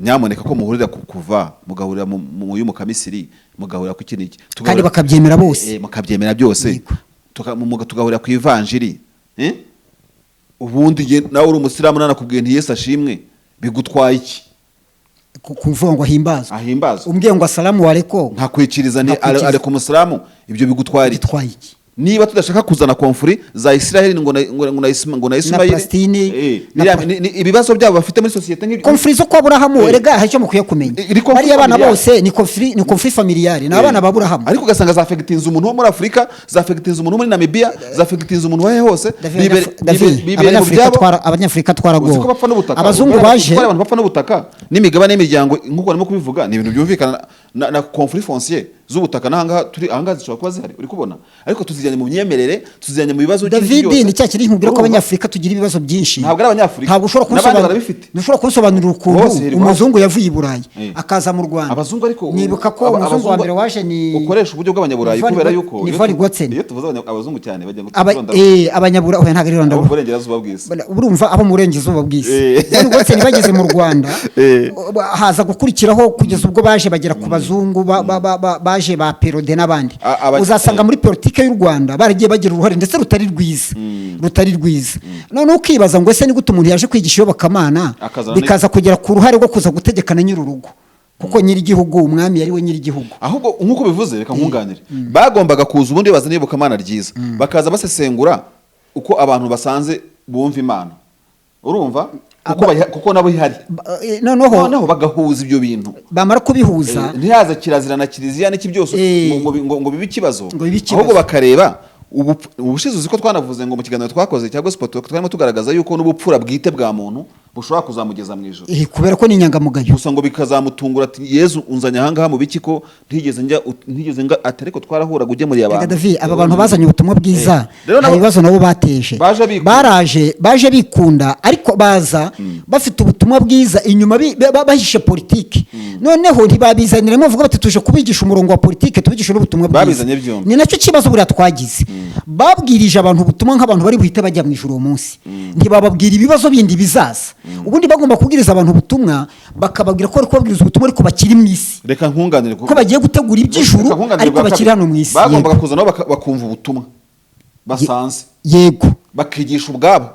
B: nyamuneka, ko muhurira ku kuva, mugahurira mu y'umukamisiri, mugahurira ku iki n'iki,
A: Kandi bakabyemera bose.
B: Mukabyemera byose. Tugahurira ku ivanjiri, eh? Ubundi nawe uri umusilamu, nanakubwiye nti "Yesu ashimwe", bigutwaye iki?
A: Kuvuga ngo ahimbazwe.
B: Ahimbazwe.
A: Umbwiye ngo asalamu aleko.
B: Nkakwikiriza nti
A: Nkakwikiriza.
B: Areka umusilamu, ibyo bigutwara iki?
A: Bitwaye iki?
B: Niba tudashaka kuzana conflit za Israel ngo na Ismail
A: Palestine, na
B: ibibazo byabo bafite muri sosiyete nk'ibyo.
A: Conflit zo kwa Burahamu. Erega hari icyo mukwiye kumenya.
B: Iri conflit
A: Bariya bana
B: familiale.
A: bose ni conflit familiale, ni abana ba Burahamu.
B: Ariko ugasanga zaaffectinze umuntu wo muri Afurika, zaaffectinze umuntu wo muri Namibia, zaaffectinze umuntu wahe hose.
A: David, David,
B: Bibereye mu
A: Abanyafurika
B: byabo.
A: Abanyafurika
B: Uzi ko
A: twaragowe.
B: bapfa n'ubutaka?
A: Abazungu
B: Uzi
A: baje
B: ko abantu bapfa n'ubutaka n'imigabane y'imiryango, nk'uko barimo kubivuga, ni ibintu byumvikana na conflit foncier z'ubutaka n'ahangaha turi, ahangaha zishobora kuba zihari, uri kubona? Ariko tuzijyanye mu myemerere, tuzijyanye mu bibazo by'isi
A: David,
B: byose.
A: ni cya kindi nkubwira ko
B: Urumva?
A: Abanyafurika tugira ibibazo byinshi.
B: Ntabwo ari Abanyafurika.
A: Ntabwo ushobora
B: N'abandi barabifite.
A: ntushobora kunsobanurira ukuntu
B: Bose hirwa.
A: umuzungu yavuye i Burayi akaza mu Rwanda.
B: Abazungu ariko
A: Nibuka ko umuzungu wa
B: abazungu
A: mbere waje ni
B: ukoresha uburyo bw'abanyaburayi
A: ni Van
B: kubera yuko
A: ni
B: iyo
A: Van Gotsen.
B: iyo tuvuze abazungu cyane bajya ngo
A: Abanyaburayi, oya, ntabwo ari
B: abo mu
A: Rwanda.
B: burengerazuba bw'isi.
A: Urumva, abo mu burengerazuba bw'isi. Van Gotsen bageze mu Rwanda, haza gukurikiraho kugeza ubwo baje bagera ku bazungu baje ba Perraudin n'abandi. Uzasanga muri politike y'u Rwanda baragiye bagira uruhare ndetse rutari rwiza, rutari rwiza. Noneho ukibaza ngo ese ni gute umuntu yaje kwigisha iyobokamana
B: Akazana
A: bikaza kugera ku ruhare rwo kuza gutegekana nyir'urugo, kuko nyir'igihugu, umwami yari we nyir'igihugu.
B: Ahubwo nk'uko bivuze, reka nkunganire, bagombaga kuza ubundi bazana iyobokamana ryiza, bakaza basesengura uko abantu basanze bumva Imana, urumva, kuko kuko nabo ihari.
A: Noneho
B: Noneho bagahuza ibyo bintu.
A: bamara kubihuza,
B: Ntihaze kirazira na kiliziya n'iki byose ngo bibe ikibazo.
A: Ngo bibe ikibazo.
B: Ahubwo bakareba ubushize, uzi ko twanavuze ngo mu kiganiro twakoze cya Gospel Talk twarimo tugaragaza yuko n'ubupfura bwite bwa muntu. Bushobora kuzamugeza mu ijuru.
A: Kubera ko ni inyangamugayo.
B: Gusa ngo bikazamutungura, ati: "Yezu, unzanye ahangaha mu biki ko ntigeze njya, ntigeze nga?" Ati: "Ariko twarahuraga ugemuriye
A: Reka
B: abantu."
A: David, aba bantu bazanye ubutumwa bwiza,
B: Rero
A: hari ibibazo nabo bateje.
B: Baje bikunda.
A: Baraje, baje bikunda, ariko baza bafite ubutumwa bwiza inyuma, bahishe politiki. Noneho ntibabizaniramo bavuga bati: "Tuje kubigisha umurongo wa politiki, tubigishe n'ubutumwa bwiza."
B: Babizanye byombi.
A: Ni nacyo kibazo buriya twagize. Babwirije abantu ubutumwa nk'abantu bari buhite bajya mu ijuru uwo munsi, ntibababwira ibibazo bindi bizaza. Ubundi bagomba kubwiriza abantu ubutumwa, bakababwira ko bari kubabwiriza ubutumwa ariko bakiri mu isi,
B: Reka nkunganire
A: ko bagiye gutegura iby'ijuru,
B: Reka nkunganire
A: ariko
B: bwa
A: bakiri
B: kabiri.
A: hano mu isi.
B: Bagombaga
A: Yego.
B: kuza nabo bakumva ubutumwa basanze, bakigisha ubwabo,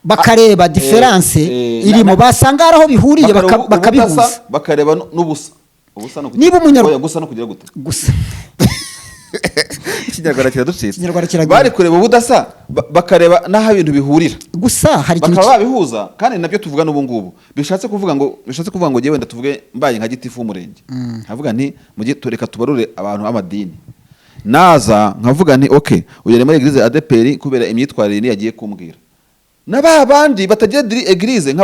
A: bakareba différence irimo, basanga hari aho bihuriye,
B: bakareba
A: bakabihuza.
B: Ubudasa, bakareba n'ubusa. Ubusa no kugira-
A: Niba
B: Oya, gusa no kugira gute?
A: Gusa.
B: Ikinyarwanda kiraducitse.
A: Ikinyarwanda kiragoye.
B: Bari kureba ubudasa, bakareba n'aho ibintu bihurira,
A: Gusa hari ikintu
B: bakaba babihuza. Kandi nabyo tuvuga n'ubu ngubu, bishatse kuvuga ngo njyewe wenda tuvuge mbaye nka gitifu w'umurenge, nkavuga nti: "Mujye reka tubarure abantu b'amadini." Naza nkavuga nti: "Okay, uyu ari muri église ADEPR kubera imyitwarire niyo yagiye kumbwira." Na ba bandi batagira église,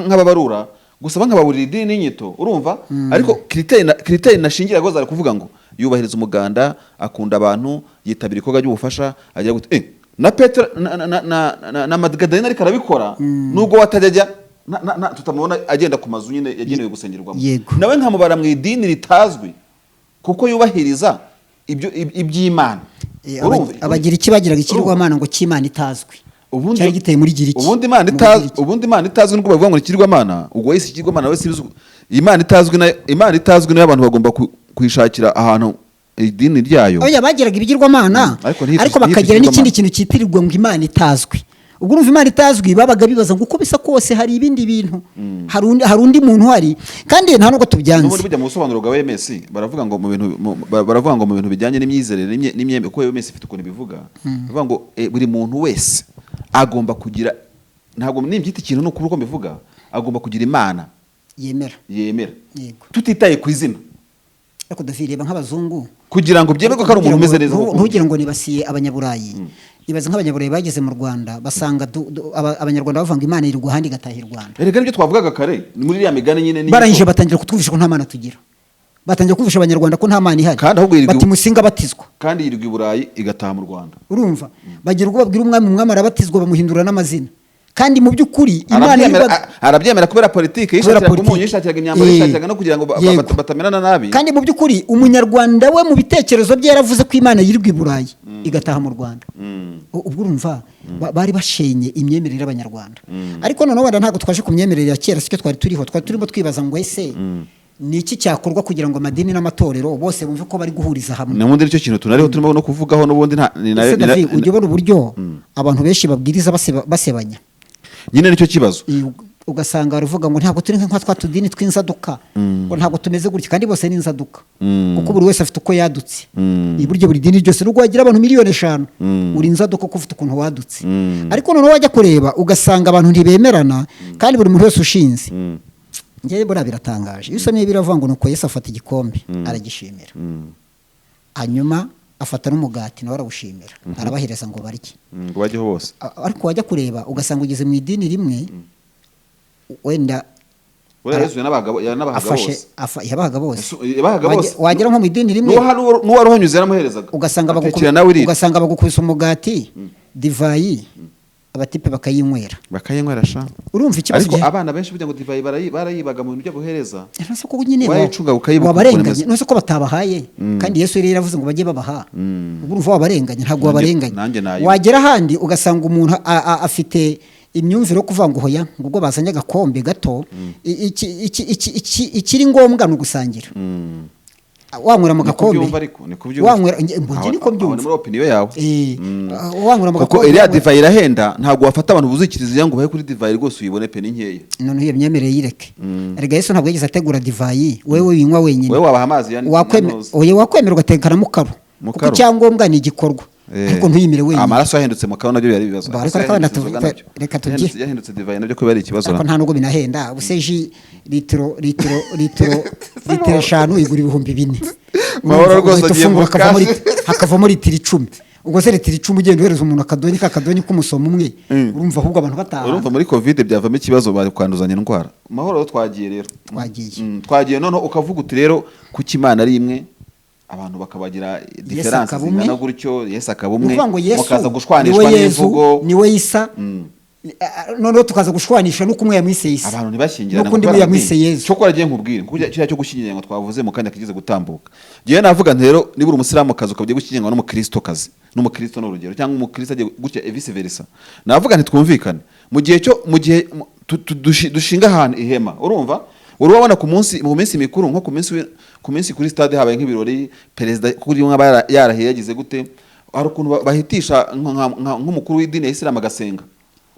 B: nk'ababarura gusa, nkababurira idini n'inyito, urumva? Ariko critère nashingiraho zari kuvuga ngo yubahiriza umuganda, akunda abantu, yitabira ibikorwa by'ubufasha, agira gute, na Petero na Magadalena ariko arabikora, nubwo watajya tutamubona agenda ku mazu nyine yagenewe gusengerwamo. Nawe nkamubara mu idini ritazwi kuko yubahiriza ibyo iby'Imana. Urumva?
A: Abagiriki bagiraga ikigirwamana ngo cy'Imana itazwi, cyari giteye muri Giriki,
B: Ubundi Imana
A: mu
B: itazwi,
A: Bugiriki.
B: ubundi Imana itazwi, nubwo bavuga ngo ni ikigirwamana, ubwo wese ikigirwamana wese ibizi. Imana itazwi nayo, Imana itazwi nayo abantu bagomba kuyishakira ahantu idini ryayo.
A: Oya, bagiraga ibigirwamana,
B: Ariko
A: ariko
B: ntiyitwe
A: bakagira n'ikindi
B: ikigirwamana.
A: kintu cyitirirwa ngo Imana itazwi. Ubwo urumva, Imana itazwi, babaga bibaza ngo uko bisa kose hari ibindi bintu, hari undi muntu uhari, kandi nta nubwo tubyanze.
B: N'ubundi bijya mu busobanuro bwa OMS, baravuga ngo mu bintu baravuga ngo mu bintu bijyanye n'imyizerere n'imyemerere, kuko OMS ifite ukuntu ibivuga, bavuga ngo buri muntu wese agomba kugira, ntabwo nimbyita ikintu, ni ukuri uko mbivuga, agomba kugira Imana
A: yemera.
B: Yemera, tutitaye ku izina.
A: Ariko David, reba nk'abazungu,
B: Kugira ngo byemerwe ko ari umuntu umeze neza koko.
A: Ntugire ngo nibasiye Abanyaburayi. Ibaze nk'Abanyaburayi bageze mu Rwanda, basanga Abanyarwanda bavuga ngo Imana iri ahandi igataha i Rwanda.
B: Erega nibyo twavugaga kare, ni muri iriya migani nyine n'inyito.
A: Barangije batangira kutwumvisha ko nta Mana tugira, batangira kumvisha Abanyarwanda ko nta Mana ihari.
B: Kandi ahubwo
A: Bati: "Musinga abatizwa."
B: Kandi yirirwa i Burayi igataha mu Rwanda.
A: Urumva, bagira ubwo babwira umwami, umwami arabatizwa, bamuhindura n'amazina. Kandi mu by'ukuri Imana
B: Arabyemera, arabyemera kubera politiki,
A: Kubera
B: yishakiraga
A: politiki.
B: umunyu, yishakiraga imyambaro, yishakiraga no kugira ngo batamerana nabi.
A: Kandi mu by'ukuri Umunyarwanda we mu bitekerezo bye yaravuze ko Imana yirirwa i Burayi igataha mu Rwanda. Ubwo urumva bari bashenye imyemerere y'Abanyarwanda. Ariko noneho wenda ntabwo twaje ku myemerere ya kera, sicyo twari turiho. Twari turimo twibaza ngo: ese ni iki cyakorwa kugira ngo amadini n'amatorero bose bumve ko bari guhuriza hamwe?
B: N'ubundi nicyo kintu tunariho, turimo no kuvugaho n'ubundi nta ni nayo
A: Ese David, ujya ubona uburyo abantu benshi babwiriza basebanya?
B: Nyine nicyo kibazo.
A: Ugasanga baravuga ngo ntabwo turi nka twa tudini tw'inzaduka, ngo ntabwo tumeze gutya, kandi bose ni inzaduka, kuko buri wese afite uko yadutse. Iburyo buri dini ryose, nubwo wagira abantu 5 miliyoni, uri inzaduka kuko ufite ukuntu wadutse. Ariko noneho wajya kureba ugasanga abantu ntibemerana, kandi buri muntu wese ushinze. Njyewe buriya biratangaje, iyo usomye biravuga ngo: "Nuko Yesu afata igikombe aragishimira, hanyuma afata n'umugati nawe arawushimira, arabahereza ngo barye."
B: Ngo bajyeho bose.
A: Ariko wajya kureba ugasanga ugeze mu idini rimwe wenda
B: Buriya Yesu yanabahaga
A: afashe
B: bose.
A: Yabahaga bose.
B: Yabahaga bose.
A: Wagera nko mu idini rimwe,
B: N'uwari uhanyuze yaramuherezaga.
A: ugasanga
B: Atekera nawe irira.
A: Ugasanga bagukubise umugati, divayi, abatipe bakayinywera.
B: Bakayinywera sha.
A: Urumva ikibazo
B: Ariko abana benshi burya ngo divayi barayibaga mu bintu byo guhereza.
A: Ntose ko nyine
B: Wayicunga ukayibuka
A: wabarenganye?
B: ukuntu imeze.
A: Ntose ko batabahaye? Kandi Yesu yari yaravuze ngo bajye babaha. Ubwo urumva wabarenganye? Ntabwo wabarenganye.
B: Nanjye nayo.
A: Wagera ahandi ugasanga umuntu afite imyumvire yo kuvuga ngo: "Hoya," ngo ubwo bazanye agakombe gato, ikiri ngombwa ni ugusangira, wanywera mu
B: Niko
A: gakombe.
B: byumva, ariko niko byumva.
A: Wanywera, njye niko
B: Aho
A: mbyumva.
B: ni muri opinion yawe.
A: Wanywera mu
B: Kuko
A: gakombe.
B: iriya divayi irahenda, ntabwo wafata abantu buzuye kiliziya ngo ubahe kuri divayi rwose uyibone pe, ni nkeya.
A: Noneho iyo myemerere yireke. Erega Yesu ntabwo yigeze ategura divayi wewe winywa wenyine.
B: Wowe wabaha amazi ya ntuzi.
A: Oya, wakwemera ugatekana mukaru, kuko
B: Mukaru.
A: icyangombwa ni igikorwa, ariko ntuyimire wenyine.
B: Amaraso yahindutse mukaru nabyo byari ibibazo.
A: Ba,
B: Amaraso
A: ariko reka
B: yahindutse inzoga nabyo.
A: reka tujye.
B: Yahindutse divayi nabyo kubera ikibazo.
A: Ariko nta nubwo binahenda. Ubuse jus litiro 5 igura 4000.
B: Mahoro
A: Urumva,
B: rwose
A: ugahita
B: agiye
A: ufungura
B: mu kazi.
A: hakavamo litiro 10. Ubwo se litiro 10 ugenda uhereza umuntu akadonyi k'akadonyi k'umusomo umwe, urumva ahubwo abantu bataha.
B: Urumva muri COVID byavamo ikibazo, bari kwanduzanya indwara. Mahoro, twagiye rero.
A: Twagiye.
B: Twagiye. Noneho ukavuga uti rero kuki Imana ari imwe, abantu bakabagira différence
A: akaba umwe.
B: zingana gutyo, Yesu akaba umwe,
A: Ni ukuvuga ngo Yesu
B: mukaza gushwanishwa
A: niwe Yesu,
B: n'imvugo.
A: niwe Isa. Noneho tukaza gushwanisha n'uko umwe yamwise Isa,
B: Abantu ntibashyingirane
A: n'uko undi
B: kuko
A: umwe yamwise
B: amadini.
A: Yesu.
B: Cyo kora agiye nkubwire kuko kiriya cyo gushyingiranwa twavuze mu kanya kigeze gutambuka, ngewe navuga nti rero niba uri umusilamukazi ukaba ugiye gushyingiranwa n'umukristokazi, n'umukristo ni urugero, cyangwa umukristo agiye gutya et vice versa, navuga nti twumvikane mu gihe cyo mu gihe dushinga ahantu ihema. Urumva uri wabona ku munsi, mu minsi mikuru, nko ku minsi kuri stade habaye nk'ibirori, perezida kuri umwe aba yarahiye yagize gute, hari ukuntu bahitisha nk'umukuru w'idini ya Isilamu agasenga,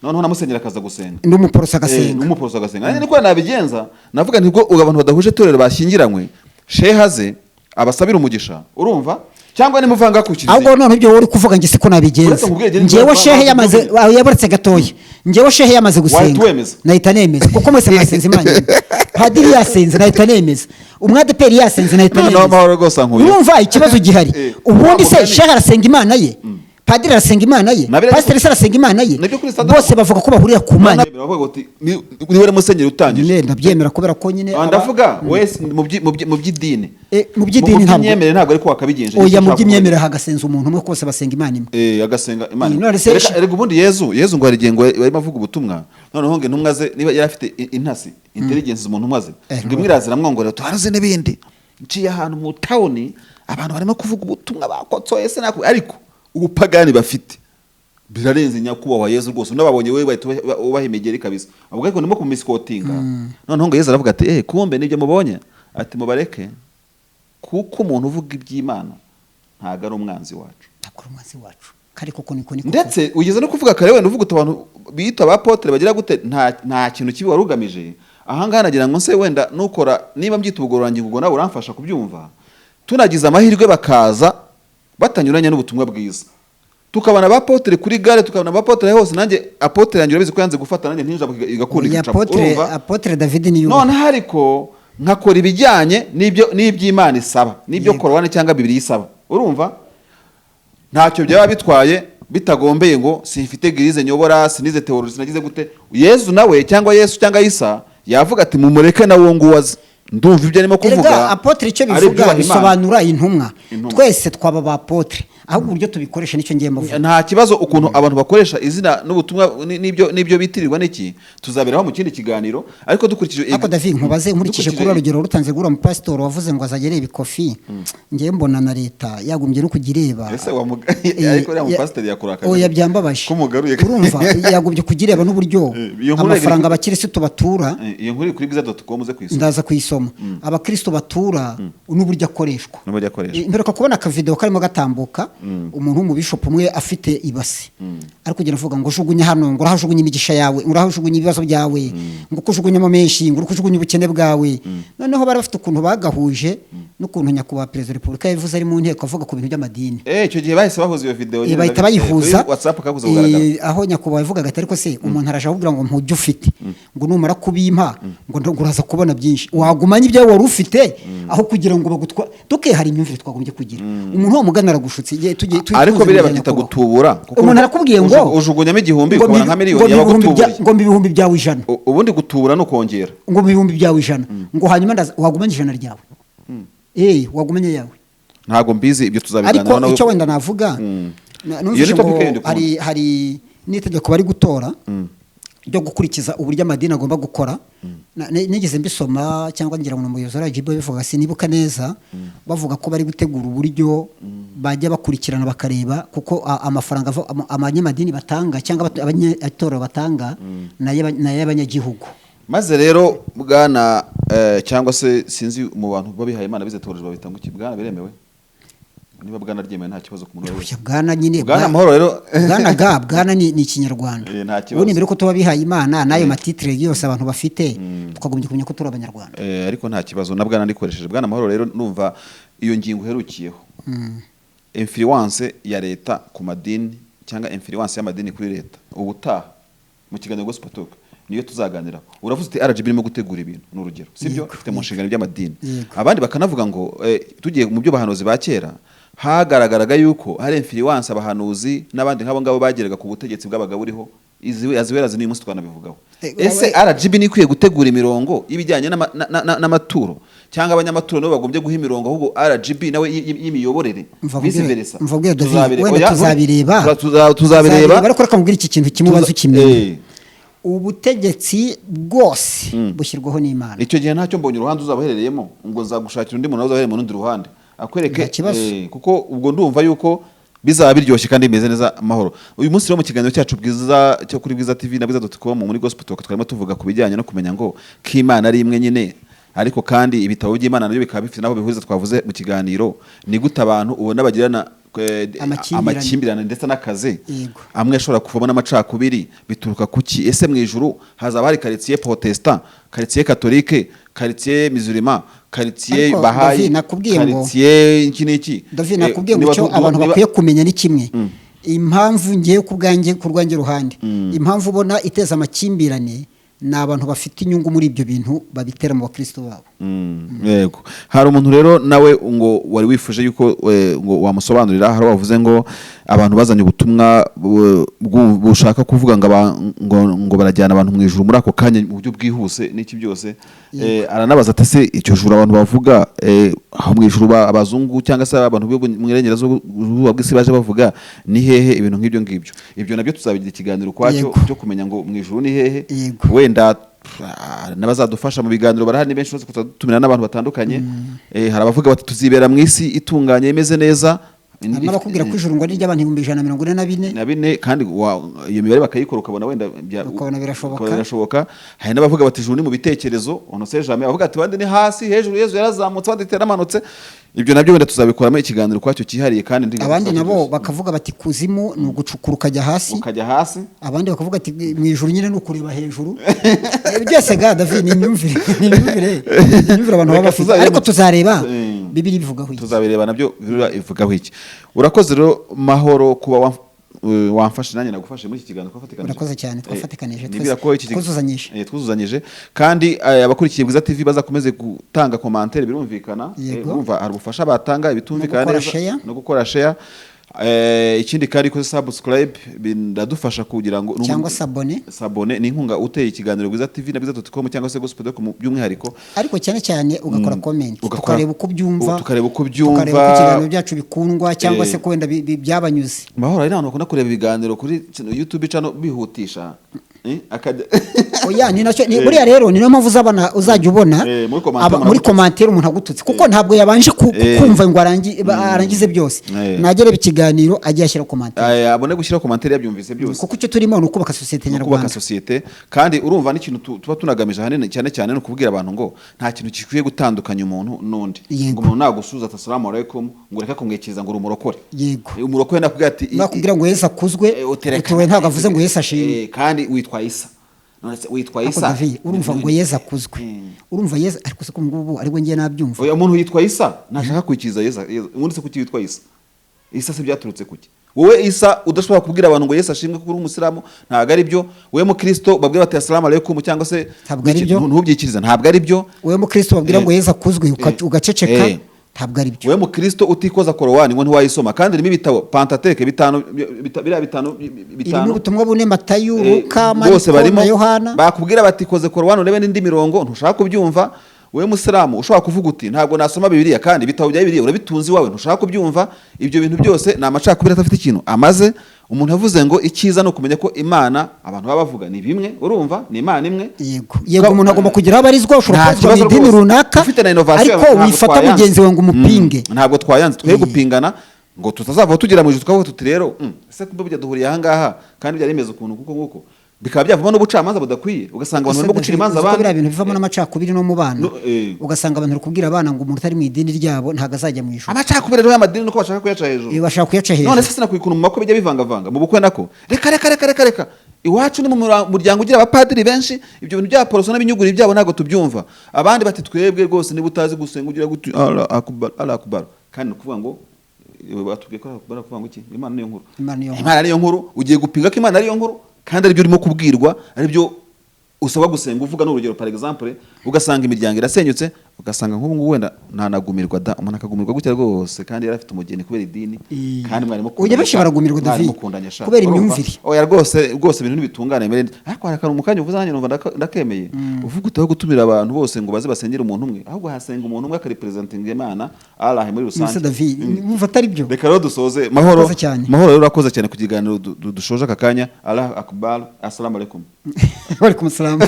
B: noneho na musenyeri akaza gusenga,
A: n'umuporoso agasenga.
B: N'umuporoso agasenga. Nanjye niko nabigenza, navuga nti ubwo abantu badahuje itorero bashyingiranywe, sheha ze abasabira umugisha, urumva, cyangwa nimuvanga ku kiliziya.
A: Ahubwo noneho ibyo wowe uri kuvuga njye siko nabigenza.
B: Uretse nkubwire,
A: Njyewe shehe yamaze, yabaretse gatoya, njyewe shehe yamaze
B: Wahita
A: gusenga
B: wemeza.
A: nahita nemeza, kuko mwese mwasenze Imana imwe. Padiri yasenze nahita nemeza, umwadeperi yasenze nahita
B: Noneho
A: nemeza.
B: amahoro rwose ankuye.
A: Urumva ikibazo gihari? Ubundi se
B: Wa mugani.
A: shehe arasenga Imana ye, padiri arasenga Imana ye, pasiteri se arasenga Imana ye?
B: Nabyo kuri stade.
A: Bose bavuga ko bahurira ku Mana.
B: Baravuga bati, niwe ari musenyeri utangije.
A: Nyine ndabyemera kubera ko nyine
B: Ndavuga wese mu by'idini.
A: Mu by'idini
B: Mu
A: ntabwo.
B: by'imyemerere ntabwo ariko wakabigenje.
A: Oya,
B: Nicyo
A: mu
B: nshaka
A: by'imyemerere
B: kuvuga.
A: hagasenza umuntu umwe, kose basenga Imana imwe.
B: Agasenga Imana.
A: None se
B: Erega ubundi Yezu ngo hari igihe ngo yarimo avuga ubutumwa, noneho ngo intumwa ze, niba yari afite intasi, intelligence mu ntumwa ze, ngo imwe iraza iramwongorera, tuharaze n'ibindi, nciye ahantu mu tawuni, abantu barimo kuvuga ubutumwa bakotsoye, sinaku ariko ubupagani bafite birarenze. Nyakubahwa Yezu rwose unababonye wowe bahita ubaha imigeri kabisa, ubwo ariko ndimo kumisikotinga. Noneho ngo Yezu aravuga ati: "Kumbe nibyo mubonye?" Ati: "Mubareke, kuko umuntu uvuga iby'Imana ntabwo ari umwanzi wacu."
A: Ntabwo ari umwanzi wacu, kari koko niko niko.
B: Ndetse ugeze no kuvuga kare wenda uvuga uti abantu bita ba apotre bagira gute, nta kintu kibi wari ugamije. Ahangaha nagira ngo nse wenda nukora niba mbyita ubugororangingo, ubwo nawe uramfasha kubyumva. Tunagize amahirwe bakaza batanyuranya n'ubutumwa bwiza, tukabona ba apotre kuri gare, tukabona ba apotre hose. Nanjye apotre yanjye urabizi ko yanze gufata nanjye ntinjira igakunda
A: Oya,
B: igacapo.
A: apotre
B: Urumva?
A: Apotre David niyo.
B: Noneho ariko nkakora ibijyanye n'ibyo n'iby'Imana isaba, n'ibyo Korowani cyangwa Bibiliya isaba, urumva ntacyo byaba bitwaye, bitagombeye ngo simfite église nyobora, sinize théologie, sinagize gute. Yezu nawe cyangwa Yesu cyangwa Isa yavuga ati: "Mumureke nawe uwo nguwo aze, ndumva ibyo arimo kuvuga
A: Erega apotre icyo
B: ari
A: bivuga
B: ibyubaha Imana."
A: bisobanura intumwa.
B: Intumwa.
A: Twese twaba ba apotre, ahubwo uburyo tubikoresha nicyo ngiye mvuga.
B: Nta kibazo. Ukuntu abantu bakoresha izina n'ubutumwa n'ibyo bitirirwa n'iki, tuzaberaho mu kindi kiganiro, ariko dukurikije
A: Ariko David, nkubaze nkurikije
B: dukurikije
A: kuri urugero rutanze gura umupasitori wavuze ngo azajya areba ikofi, ngewe mbona na leta yagombye no kujya ireba.
B: Ese ariko uriya mupasiteri yakurakaje?
A: Oya, byambabaje.
B: Ko mugaruye?
A: Urumva yagombye kujya ireba n'uburyo
B: Iyo nkuru
A: amafaranga abakirisitu batura.
B: Iyo nkuru iri kuri bwiza.com, uze kuyisoma.
A: Ndaza kuyisoma. Abakristo batura n'uburyo akoreshwa.
B: N'uburyo akoreshwa.
A: Mperuka kubona akavideo karimo gatambuka, umuntu w'umubishopu umwe afite ibase ari kugenda avuga ngo jugunya hano, ngo urahajugunya imigisha yawe, ngo urahajugunya ibibazo byawe, ngo uko ujugunyamo menshi, ngo uri kujugunya ubukene bwawe. Noneho bari bafite ukuntu bagahuje n'ukuntu nyakubahwa perezida wa repubulika yabivuze ari mu nteko avuga ku bintu by'amadini.
B: Icyo gihe bahise bahuza iyo video nyine,
A: Bahita
B: ndabizi.
A: bayihuza.
B: Kuri WhatsApp kabuze kugaragara.
A: Aho nyakubahwa yavugaga ati: "Ariko se umuntu araje akubwira ngo ntujye ufite, ngo numara kubimpa ngo uraza kubona byinshi, wagumanye ibyo wari ufite aho kugira ngo bagutwa?" Duke hari imyumvire twagombye kugira. Umuntu wa mugana aragushutse igihe
B: Ariko
A: tuzi
B: biriya
A: mu
B: babyita
A: nyakubahwa.
B: gutubura, kuko
A: Umuntu arakubwiye ngo
B: ujugunyamo 1000
A: ngo
B: ukabona nka miliyoni
A: ngo
B: yabagutuburiye.
A: Ngo ibihumbi byawe 100.
B: Ubundi gutubura ni ukongera.
A: Ngo ibihumbi byawe 100, ngo hanyuma wagumanye 100 ryawe, wagumanye yawe.
B: Ntabwo mbizi ibyo, tuzabiganiraho
A: Ariko
B: nawe.
A: icyo wenda navuga
B: Iyo
A: numvise
B: ni topic
A: ngo
B: yindi ukunda.
A: hari n'itegeko bari gutora ryo gukurikiza uburyo amadini agomba gukora. Nigeze mbisoma cyangwa ngira ngo ni umuyobozi wa RGB bivuga, sinibuka neza, bavuga ko bari gutegura uburyo bajya bakurikirana bakareba kuko amafaranga abanyamadini batanga cyangwa abanyatorero batanga ni ay'abanyagihugu.
B: Maze rero bwana, cyangwa se sinzi mu bantu babihaye Imana bize théologie babita ngo iki, bwana biremewe? Niba bwana ryemewe nta kibazo ku muntu wese.
A: Oya, bwana nyine.
B: Bwana Mahoro rero.
A: Bwana ga bwana ni ikinyarwanda.
B: Nta kibazo.
A: Ubundi mbere ko tuba bihaye Imana n'ayo matitire yose abantu bafite, twagombye kumenya ko turi abanyarwanda.
B: Ariko nta kibazo na bwana ndikoresheje. Bwana Mahoro rero, numva iyo ngingo uherukiyeho, influence ya leta ku madini cyangwa influence y'amadini kuri leta, ubutaha mu kiganiro Gospel Talk. Niyo tuzaganiraho. Uravuze uti RGB irimo gutegura ibintu, ni urugero, sibyo?
A: Yego,
B: Ifite mu nshingano by'amadini.
A: Yego.
B: Abandi bakanavuga ngo tugiye mu byo bahanuzi ba kera, hagaragaraga yuko hari influence abahanuzi n'abandi nk'abo ngabo bageraga ku butegetsi bw'abagabo buriho, izi aziwera n'uyu munsi twanabivugaho. Ese RGB ni ikwiye gutegura imirongo y'ibijyanye n'amaturo, cyangwa abanyamaturo nabo bagombye guha imirongo ahubwo RGB nawe y'imiyoborere,
A: Mva
B: vice versa?
A: Mva nkubwire, David, wenda
B: Oya,
A: tuzabireba.
B: tuzabireba.
A: Ariko reka nkubwire iki kintu kimwe, ubanza ukimenye. Ubutegetsi bwose bushyirwaho n'Imana.
B: Icyo gihe ntacyo mbonye uruhande uzaba uherereyemo, ngo nzagushakira undi muntu uzaherereye mu rundi ruhande akwereke.
A: Nta kibazo.
B: Kuko ubwo ndumva yuko bizaba biryoshye kandi bimeze neza, amahoro. Uyu munsi rero mu kiganiro cyacu bwiza cyo kuri Bwiza TV na bwiza.com muri Gospel Talk, twarimo tuvuga ku bijyanye no kumenya ngo ko Imana ari imwe nyine, ariko kandi ibitabo by'Imana nabyo bikaba bifite n'aho bihuriza. Twavuze mu kiganiro ni gute abantu ubona bagirana
A: Amakimbirane.
B: amakimbirane ndetse n'akazi amwe ashobora kuvamo n'amacakubiri, bituruka kuki? Ese mu ijuru hazaba hari quartier protestant, quartier catholique, quartier musulman, quartier
A: Ariko,
B: bahayi,
A: David, nakubwiye ngo-
B: quartier iki n'iki?
A: David, nakubwiye ngo icyo abantu bakwiye kumenya ni kimwe. Impamvu ngiye ku bwanjye, ku rwanjye ruhande, impamvu ubona iteza amakimbirane ni abantu bafite inyungu muri ibyo bintu babitera mu bakristo babo.
B: Yego, hari umuntu rero nawe ngo wari wifuje yuko ngo wamusobanurira. Hari wavuze ngo abantu bazanye ubutumwa bushaka kuvuga ngo, ngo barajyana abantu mu ijuru muri ako kanya mu buryo bwihuse n'iki byose. Aranabaza ati: "Ese icyo juru abantu bavuga, aho mu ijuru abazungu cyangwa se abantu bo mu irengerazuba bw'isi baje bavuga ni hehe?" Ibintu nk'ibyo ngibyo, ibyo nabyo tuzabigira ikiganiro ukwacyo cyo kumenya ngo mu ijuru ni hehe. Wenda n'abazadufasha mu biganiro barahari ni benshi, kuzadutumira n'abantu batandukanye. Hari abavuga bati tuzibera mu isi itunganye imeze neza.
A: Hari n'abakubwira ko ijuru ngo ari iry'abantu 144,000.
B: Na bine, kandi iyo mibare bakayikora ukabona wenda
A: Ukabona birashoboka.
B: Ukabona birashoboka. Hari n'abavuga bati ijuru ni mu bitekerezo, on sait jamais. Abavuga ati abandi ni hasi hejuru, Yezu yarazamutse, abandi yaramanutse. Ibyo nabyo wenda tuzabikoramo ikiganiro kwacyo cyihariye kandi
A: Abandi nabo bakavuga bati kuzimu ni ugucukura ukajya hasi.
B: Ukajya hasi.
A: Abandi bakavuga ati mu ijuru nyine ni ukureba hejuru. Byose ga David, ni imyumvire abantu baba
B: Reka
A: bafite.
B: tuzarebe.
A: Ariko tuzareba Bibiliya ibivugaho iki.
B: Tuzabireba nabyo Bibiliya ivugaho iki. Urakoze rero, Mahoro, kuba wamfashe nanjye nagufashe muri iki kiganiro twafatikanije.
A: Urakoze cyane, twafatikanije
B: Nibwira
A: twese,
B: ko iki
A: twuzuzanyije.
B: Twuzuzanyije kandi abakurikiye Bwiza TV bazakomeze gutanga commentaire, birumvikana. Urumva hari ubufasha batanga ibitumvikana
A: No gukora
B: neza,
A: share.
B: no gukora share. Ikindi kandi koze subscribe, biradufasha kugira ngo
A: Cyangwa s'abonner.
B: S'abonner ni inkunga uteye ikiganiro Bwiza TV na bwiza.com cyangwa se gospel.com by'umwihariko.
A: Ariko cyane cyane ugakora comment, tukareba uko ubyumva,
B: tukareba uko ubyumva.
A: Tukareba uko ikiganiro byacu bikundwa cyangwa se ko wenda byabanyuze.
B: Mahoro, hari n'abantu bakunda kureba ibiganiro kuri YouTube channel bihutisha. Akajya
A: Oya, ni nacyo ni buriya rero ni niyo mpamvu uzabona, uzajya ubona
B: Muri commentaire umuntu
A: muri
B: agututse.
A: commentaire umuntu agututse, kuko ntabwo yabanje kumva ngo arangize byose. Nagereba ikiganiro ajye ashyira commentaire.
B: Abone gushyira commentaire yabyumvise byose.
A: Kuko icyo turimo ni ukubaka sosiyete
B: Ni ukubaka
A: nyarwanda.
B: sosiyete. Kandi urumva n'ikintu tuba tunagamije ahanini cyane cyane ni ukubwira abantu ngo nta kintu gikwiye gutandukanya umuntu n'undi. Ngo umuntu nagusuhuza ati "Assalamu alaikum", ngo reka kumwikiriza ngo uri umurokore. Umurokore nakubwira ati
A: Nakubwira ngo Yesu akuzwe,
B: utereka.
A: Utuwe ntabwo avuze ngo Yesu ashimwe.
B: Kandi witwa Isa. None se witwa
A: Ariko
B: Isa?
A: David, urumva ngo Yesu akuzwe, urumva Yesu, ariko se ko ngubu aribwo ngiye nabyumva.
B: Oya, umuntu yitwa Isa ntashaka kwikiriza Yesu. Ubundi se kuki witwa Isa? Isa se byaturutse kuki? Wowe Isa udashobora kubwira abantu ngo Yesu ashimwe kuko uri umusilamu, ntabwo ari byo. Wowe mukristo babwira bati "Assalamu alaikum" cyangwa se
A: Ntabwo ari byo.
B: Ntubyikiriza, ntabwo ari byo.
A: Wowe mukristo babwira ngo Yesu akuzwe, ugaceceka, ntabwo ari byo.
B: Wowe mukristo utikoza Korowani ngo ntiwayisoma kandi irimo ibitabo Pentateuque bitanu, biriya bitanu
A: Irimo
B: bitanu.
A: ubutumwa bune: Matayo, Luka,
B: Bose
A: Mariko
B: barimo.
A: na Yohana.
B: Bakubwira bati koze Korowani urebe n'indi mirongo, ntushaka kubyumva. Wowe musilamu ushobora kuvuga uti ntabwo nasoma Bibiliya, kandi ibitabo bya Bibiliya urabitunze iwawe, ntushaka kubyumva. Ibyo bintu byose ni amacakubiri adafite ikintu amaze. Umuntu yavuze ngo icyiza ni ukumenya ko Imana abantu baba bavuga ni bimwe, urumva ni Imana imwe.
A: Yego, umuntu agomba kugira aho abarizwa. Ushobora
B: Nta
A: kubarizwa mu
B: kibazo
A: idini
B: rwose.
A: runaka,
B: Ufite na innovation,
A: ariko
B: ntabwo
A: wifata
B: twayanze.
A: mugenzi wawe ngo umupinge.
B: Ntabwo twayanze twe gupingana ngo tutazava tugera mu ijuru tukavuga tuti rero ese kumbe burya duhuriye aha ngaha kandi byari bimeze ukuntu kuko nguko, bikaba byavamo n'ubucamanza budakwiye, ugasanga abantu barimo gucira imanza
A: Uzi ko
B: abandi.
A: biriya bintu bivamo n'amacakubiri no mu bana,
B: No,
A: ugasanga abantu bari kubwira abana ngo umuntu utari mu idini ryabo ntabwo azajya mu ijuru.
B: Amacakubiri rero y'amadini nuko bashaka kuyaca hejuru.
A: Bashaka kuyaca hejuru.
B: None se sinakwiye ukuntu mu makwe bijya bivangavanga, mu bukwe nako? Reka reka reka reka reka, iwacu ni mu muryango ugira abapadiri benshi, ibyo bintu bya poroso n'ibinyuguri byabo ntabwo tubyumva. Abandi bati twebwe rwose niba utazi gusenga ugira guti Allah akbar, Allah akbar, kandi ni ukuvuga ngo batubwiye ko Allah akbar ari ukuvuga ngo iki? Imana niyo nkuru.
A: Imana niyo nkuru.
B: Imana niyo nkuru. Ugiye gupinga ko Imana ariyo nkuru kandi aribyo urimo kubwirwa, aribyo. Usabwa gusenga uvuga, n'urugero, par exemple, ugasanga imiryango irasenyutse, ugasanga nk'ubu ngubu wenda ntanagumirwa da, umuntu akagumirwa gutya rwose kandi yari afite umugeni kubera idini, kandi mwari mukundanye.
A: Oya, benshi baragumirwa,
B: Mwari
A: David,
B: mukundanye sha.
A: kubera
B: Urumva?
A: imyumvire.
B: Oya, rwose rwose ibintu ntibitungane mbere, ariko hari akantu mu kanya uvuze nanjye numva ndakemeye. Uvuga utaho gutumira abantu bose ngo baze basengere umuntu umwe, ahubwo hasenga umuntu umwe akarepresentinga Imana Allah muri
A: Musa
B: rusange.
A: David, wumva atari byo?
B: Reka rero dusoze. Mahoro.
A: Urakoze cyane.
B: Mahoro rero, urakoze cyane ku kiganiro dushoje aka kanya. Allah akbar, assalamu alaikum.
A: Waalaikum salam.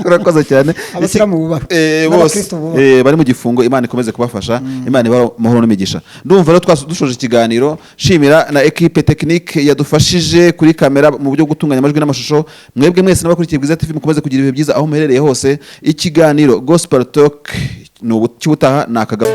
B: Urakoze cyane.
A: Abasilamu bubahwe.
B: Bose
A: N'abakristo bubahwe.
B: Bari mu gifungo, Imana ikomeze kubafasha, Imana ibahe amahoro n'imigisha. Ndumva rero dushoje ikiganiro, shimira na équipe technique yadufashije kuri kamera mu buryo bwo gutunganya amajwi n'amashusho. Mwebwe mwese n'abakurikiye Bwiza TV, mukomeze kugira ibihe byiza aho muherereye hose. Ikiganiro Gospel Talk ni ubu cy'ubutaha ni akagabo.